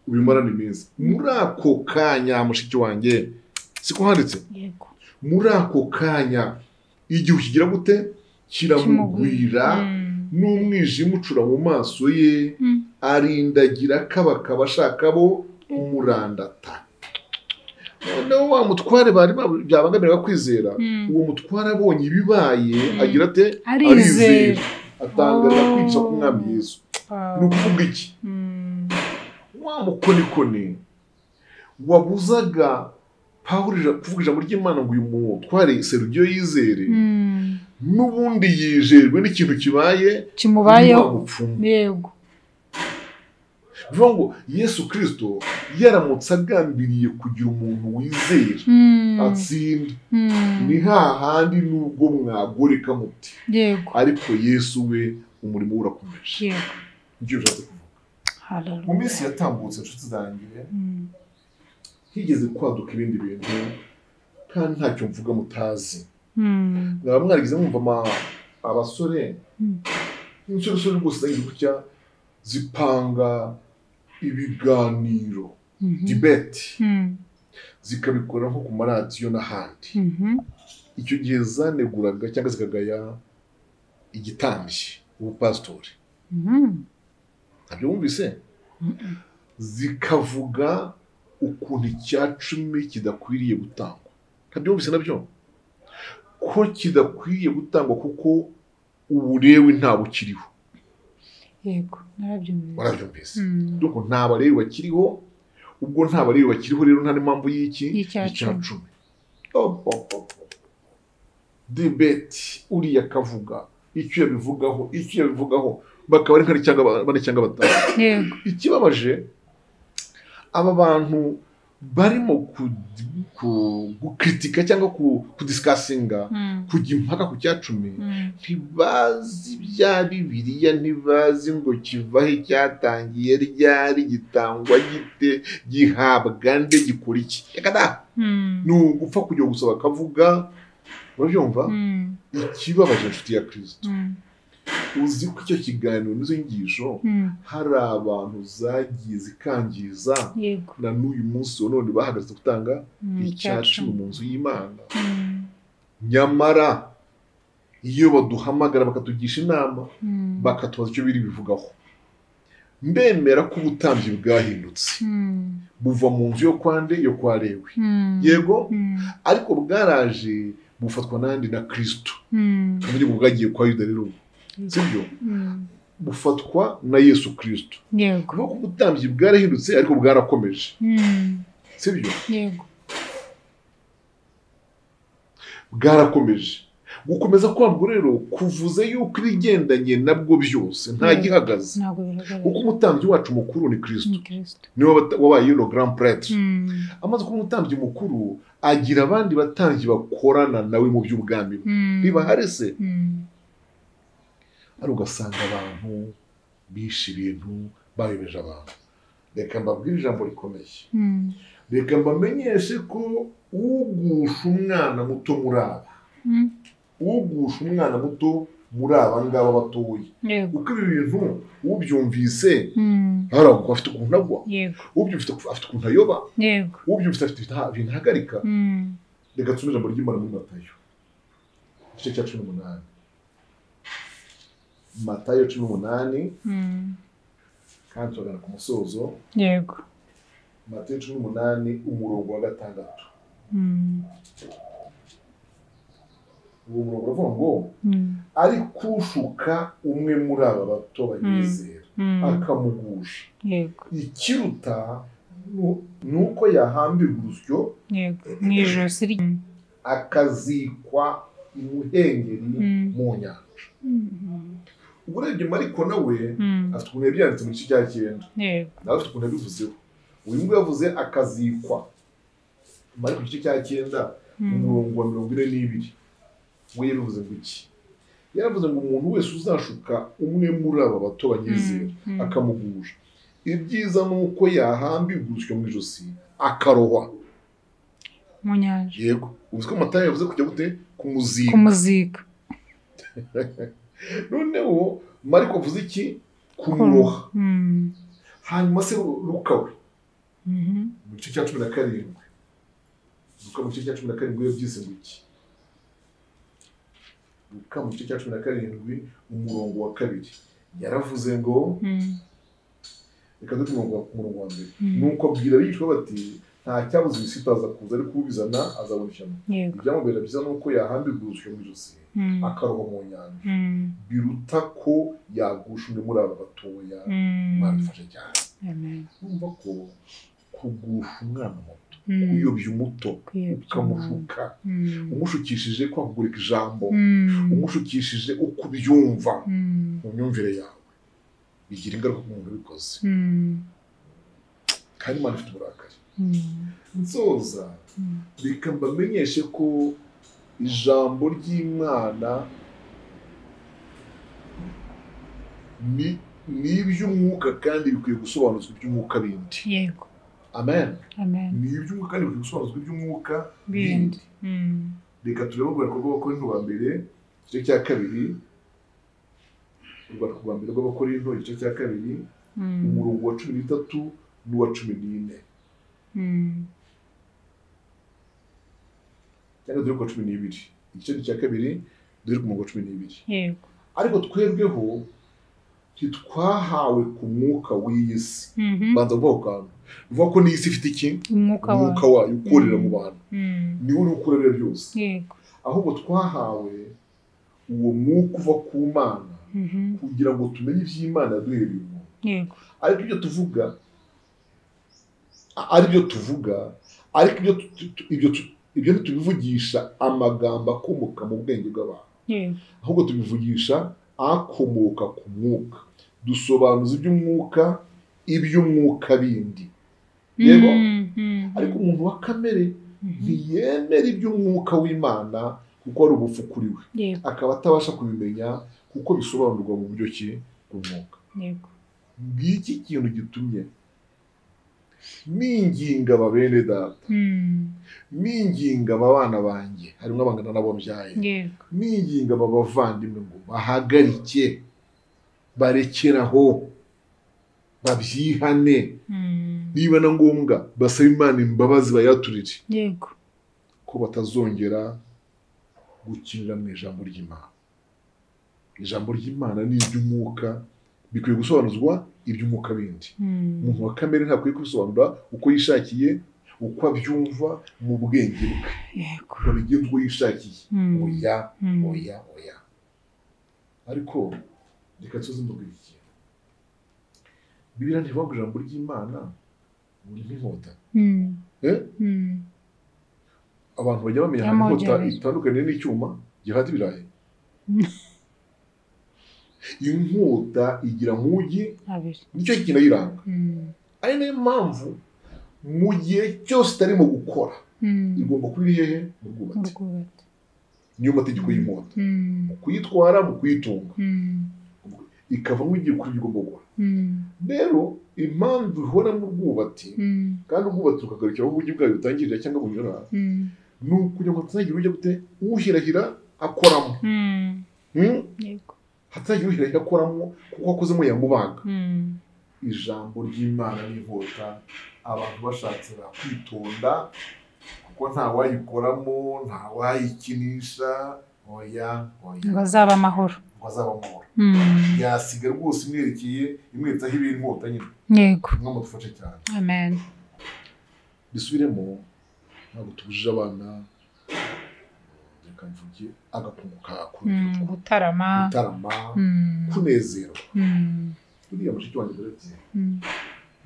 ubimarane iminsi. Muri ako kanya mushiki wanjye, siko handitse? Yego. Muri ako kanya igihu kigira gute? Kiramugwira, n'umwijima ucura mu maso ye, arindagira kabakaba ashaka bo kumurandata. Noneho wa mutware bari byabangamiraga kwizera, uwo mutware abonye ibibaye agira ate? Arizera, atangaza kwigisha k'umwami Yesu. Ni ukuvuga iki? Wa mukonikoni wabuzaga Pawulo kuvuga ijambo ry'Imana ngo uyu mutware Serugiyo yizere, n'ubundi yijerwe n'ikintu kibaye kimubayeho. Yego. Bivuga ngo Yesu Kristo yaramutse agambiriye kugira umuntu wizera atsinda, ni hahandi nubwo mwagoreka muti. Yego. Ariko Yesu we umurimo we urakomeje. Yego. Nibyo bishatse kuvuga. Mu minsi yatambutse inshuti zanjye, higeze kwaduka ibindi bintu kandi ntacyo mvuga mutazi. Mwaba mwarigize mwumva abasore insoresore rwose zagize gutya zipanga ibiganiro, debate, zikabikora nko ku maradiyo n'ahandi. Icyo gihe zaneguraga cyangwa zikagaya igitambyi, ubupasitori. Ntabyo wumvise? Zikavuga ukuntu 10 kidakwiriye gutangwa. Ntabyo wumvise nabyo? Ko kidakwiriye gutangwa kuko uburewe nta bukiriho. Yego, narabyumvise. Warabyumvise. Donc nta barewe bakiriho, ubwo nta barewe bakiriho rero nta n'impamvu y'iki? 10. Debate uriya kavuga icyo yabivugaho, icyo yabivugaho, bakaba ari nka cyangwa bane cyangwa batanu. Yego. Ikibabaje aba bantu barimo gukritika cyangwa kudiscussinga, kujya impaka ku 10, ntibazi bya Bibiliya, ntibazi ngo kivahe, cyatangiye ryari, gitangwa gite, gihabwa nde, gikora iki. Reka da, ni ugupfa kujya gusa bakavuga. Urabyumva? Ikibabaje inshuti ya Kristo, uzi ko icyo kiganiro n'izo nyigisho hari abantu zagiye zikangiza, na n'uyu munsi wa none bahagaritse gutanga 10 mu nzu y'Imana. Nyamara iyo baduhamagara bakatugisha inama, bakatubaza icyo biri bivugaho, ndemera ko ubutambyi bwahindutse buva mu nzu yo kwa nde? Yo kwa Lewi. Yego, ariko bwaraje bufatwa nandi na Kristo. Kandi bwagiye kwa Yuda rero, sibyo? Bufatwa na Yesu Kristo. Yego. Nuko ubutambyi bwarahindutse ariko bwarakomeje. Sibyo? Yego. Bwarakomeje. Gukomeza kwabwo rero kuvuze yuko ibigendanye nabwo byose nta gihagaze. Kuko umutambyi wacu mukuru ni Kristo. Niwe wabaye le grand prêtre. Amaze kuba umutambyi mukuru agira abandi batambyi bakorana nawe mu by'ubwami. Biba se ari ugasanga abantu bishe ibintu bayobeje abantu. Reka mbabwire ijambo rikomeye. Reka mbamenyeshe ko ugusha umwana muto muri aba, ugusha umwana muto muri aba ngaba batoye, kuko ibi bintu ubyumvise aragwa afite ukuntu agwa, ubyumvise afite ukuntu ayoba, ubyumvise afite ibintu ahagarika. Reka tusome ijambo ry'Imana muri Matayo igice cya 18. Matayo 18, kandi tugana ku musozo. Yego. Matayo 18 umurongo wa 6. Uwo murongo uravuga ngo ariko ushuka umwe muri aba bato banyizera akamugusha, Yego, ikiruta nuko yahambirwa urusyo, yego, mu ijosi, akazikwa imuhengeri mu nyanja. Urebye Mariko nawe afite ukuntu yabyanditse mu gice cya 9, nawe afite ukuntu yabivuzeho. Uyu nguyu yavuze akazikwa. Mariko igice cya 9 umurongo wa 42, we yabivuze ngo iki? Yaravuze ngo umuntu wese uzashuka umwe muri aba bato banyizera akamugusha, ibyiza ni uko yahambirwa urusyo mu ijosi akarohwa mu nyanja. Yego. Uzi ko Matayo yavuze kujya gute? Kumuzika. Kumuzika. Noneho Mariko avuze iki? Kumuroha. Hanyuma se Luka we mu gice cya 17, Luka mu gice cya 17 yabyise ngo iki? Luka mu gice cya 17 umurongo wa 2 yaravuze ngo, reka dute umurongo wa 1, nuko abwira abigishwa bati nta cyabuze ibisitaza kuza, ariko ubizana azabona ishyano. Ibyamubera byiza nuko yahambirwa urusyo mu ijosi akaroha mu nyanja, biruta ko yagusha umwe muri aba batoya. Imana idufashe cyane. Urumva ko kugusha umwana muto, kuyobya umuto, ukamushuka, umushukishije kwakugurika ijambo, umushukishije uko ubyumva mu myumvire yawe, bigira ingaruka ku muntu ubikoze. Kandi Imana ifite uburakari. Nsoza reka mbamenyeshe ko ijambo ry'Imana ni iby'umwuka kandi bikwiye gusobanuzwa iby'umwuka bindi. Yego. Amen. Amen. Ni iby'umwuka kandi bikwiye gusobanuzwa iby'umwuka bindi. Reka turebe urwandiko rw'Abakorinto ba mbere igice cya 2, urwandiko rwa mbere rw'Abakorinto igice cya 2, umurongo wa 13 n'uwa 14. Cyangwa dore ku wa 12, igice cya 2 dore ku murongo wa 12. Yego. Ariko twebweho ntitwahawe ku mwuka w'iyi si. Banza kuvuga ku kantu, bivuga ko n'iyi si ifite iki? Umwuka wayo ukorera mu bantu, niwo uri ukorera byose. Yego. Ahubwo twahawe uwo mwuka uva ku Mana kugira ngo tumenye iby'Imana yaduhereye umuntu. Yego. Ariko ibyo tuvuga ari byo tuvuga, ariko ibyo ntitubivugisha amagambo akomoka mu bwenge bw'abantu, ahubwo tubivugisha akomoka ku mwuka. Dusobanuza iby'umwuka iby'umwuka bindi. Yego. Ariko umuntu wa kamere ntiyemera iby'umwuka w'Imana kuko ari ubupfu kuri we, akaba atabasha kubimenya kuko bisobanurwa mu buryo ki bw'umwuka. Yego. Ngiki kintu gitumye ninginga bene data, ninginga abana banjye, harimo abangana nabo mbyaye, ninginga abavandimwe ngo bahagarike, barekeraho, babyihane, niba na ngombwa basabe Imana imbabazi bayaturire. Yego. Ko batazongera gukinira mu ijambo ry'Imana. Ijambo ry'Imana ni iry'umwuka, bikwiye gusobanuzwa iby'umwuka bindi. Umuntu wa kamere ntakwiye kubisobanura uko yishakiye, uko abyumva mu bwenge bwe. Yego. Ngo bigenze uko yishakiye. Oya, oya, oya. Ariko reka tuze mbabwire ikintu. Bibiliya ntivuga ngo ijambo ry'Imana ni nk'inkota. Abantu bajya bamenya ahantu inkota itandukaniye n'icyuma gihata ibirayi. Inkota igira mugi nicyo kintu ayiranga. Ari nayo mpamvu mu gihe cyose itarimo gukora igomba kuba iri hehe? Mu rwubati. Niyo mategeko y'inkota, mu kuyitwara, mu kuyitunga, ikavamo igiye kuri igomba gukora. Rero impamvu ihora mu rwubati, kandi ubwubati bukagarukira aho ubugi bwayo butangirira cyangwa bunyura, ni ukugira ngo hatazagira ujya gute uhirahira akoramo. Hatazagira uhirahira akoramo kuko akozemo yamubaga. Ijambo ry'Imana n'inkota, abantu bashatse bakwitonda kuko nta wayikoramo, nta wayikinisha. Oya, oya. Ngo azaba amahoro. Ngo azaba amahoro. Yasiga rwose imwerekeye, imweretsaho ibiri inkota nyine. Yego. Mwama dufashe cyane. Amen. Bisubiremo, ntabwo tubujije abana, reka mvuge agakungu kako. Gutarama. Gutarama, kunezerwa. Uriya mushiki wanjye ndetse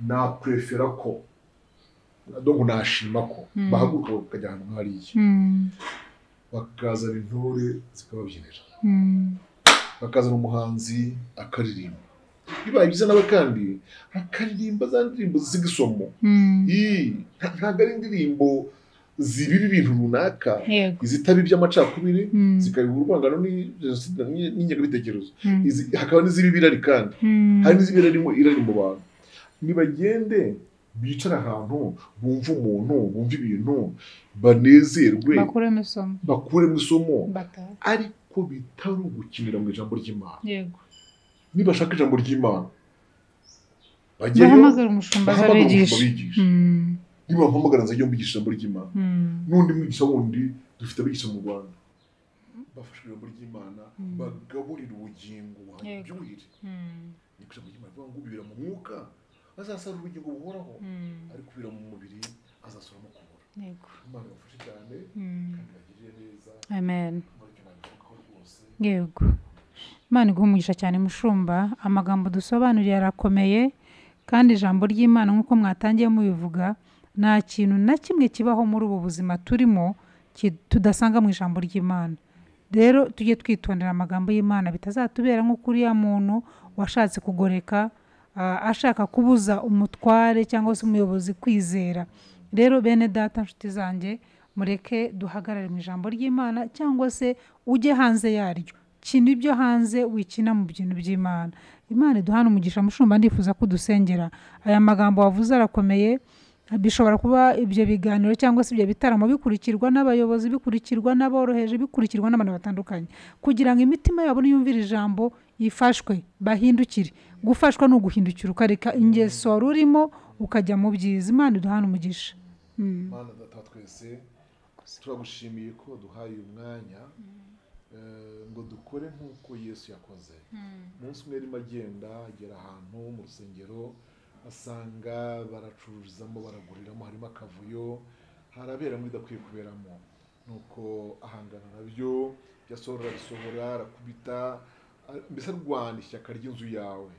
na prefera ko, donc nashima ko bahaguruka bakajya ahantu nk'hariya, bakazana intore zikababyinira, bakazana umuhanzi akaririmba, bibaye byiza nawe kandi akaririmba za ndirimbo z'igisomo. Ntabwo ari indirimbo zibiba ibintu runaka, izitaba iby'amacakubiri, zikabiba urwangano n'ingengabitekerezo, hakaba n'izibiba irari, kandi hari n'iziba irari mu bantu. Nibagende Bicara ahantu bumva umuntu, bumva ibintu, banezerwe, bakuremo isomo, ariko bitari ugukinira mu ijambo ry'Imana. Yego. Nibashaka ijambo ry'Imana bajyeyo, bahamagara umushumba azabigisha. Niba bampamagara nzajya mbigisha ijambo ry'Imana. N'undi mwigisha wundi dufite abigisha mu Rwanda bafashe ijambo ry'Imana, bagaburira ubugingo buharyohire. Niko ijambo ry'Imana rivuga ngo ubibira mu mwuka azasarura ubugingo buhoraho, ariko ubibira mu mubiri azasoramo kubora. Imana ibafashe cyane kandi ibagirire neza. Amen. Yego. Imana iguhe umugisha cyane mushumba, amagambo dusobanuriye arakomeye, kandi ijambo ry'Imana nk'uko mwatangiye mubivuga, nta kintu na kimwe kibaho muri ubu buzima turimo tudasanga mu ijambo ry'Imana. Rero tujye twitondera amagambo y'Imana bitazatubera nk'uko uriya muntu washatse kugoreka, ashaka kubuza umutware cyangwa se umuyobozi kwizera. Rero bene data nshuti zanjye, mureke duhagarare mu ijambo ry'Imana, cyangwa se ujye hanze yaryo, kina ibyo hanze wikina mu bintu by'Imana. Imana iduhane umugisha. Mushumba, ndifuza ko dusengera. Aya magambo wavuze arakomeye, bishobora kuba ibyo biganiro cyangwa se ibyo bitaramo bikurikirwa n'abayobozi, bikurikirwa n'aboroheje, bikurikirwa n'abantu batandukanye, kugira ngo imitima yabo niyumvire ijambo ifashwe, bahindukire. Gufashwa ni uguhindukira, ukareka ingeso wari urimo ukajya mu byiza. Imana iduhane umugisha. Mana data twese, turagushimiye ko duhaye uyu mwanya ngo dukore nk'uko Yesu yakoze. Umunsi umwe arimo agenda agera ahantu mu rusengero, asanga baracururizamo, baraguriramo, harimo akavuyo, haraberamo idakwiye kuberamo. Nuko ahangana nabyo, yasohora arabisohora, arakubita, mbese arwana ishyaka ry'inzu yawe.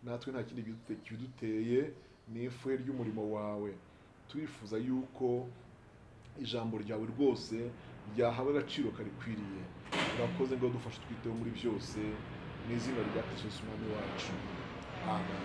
Natwe nta kindi kibiduteye, ni ifuhe ry'umurimo wawe. Turifuza yuko ijambo ryawe rwose ryahawe agaciro karikwiriye. Urakoze ngo dufashe twiteho muri byose, mu izina rya Kristo Yesu Umwami wacu. Amen.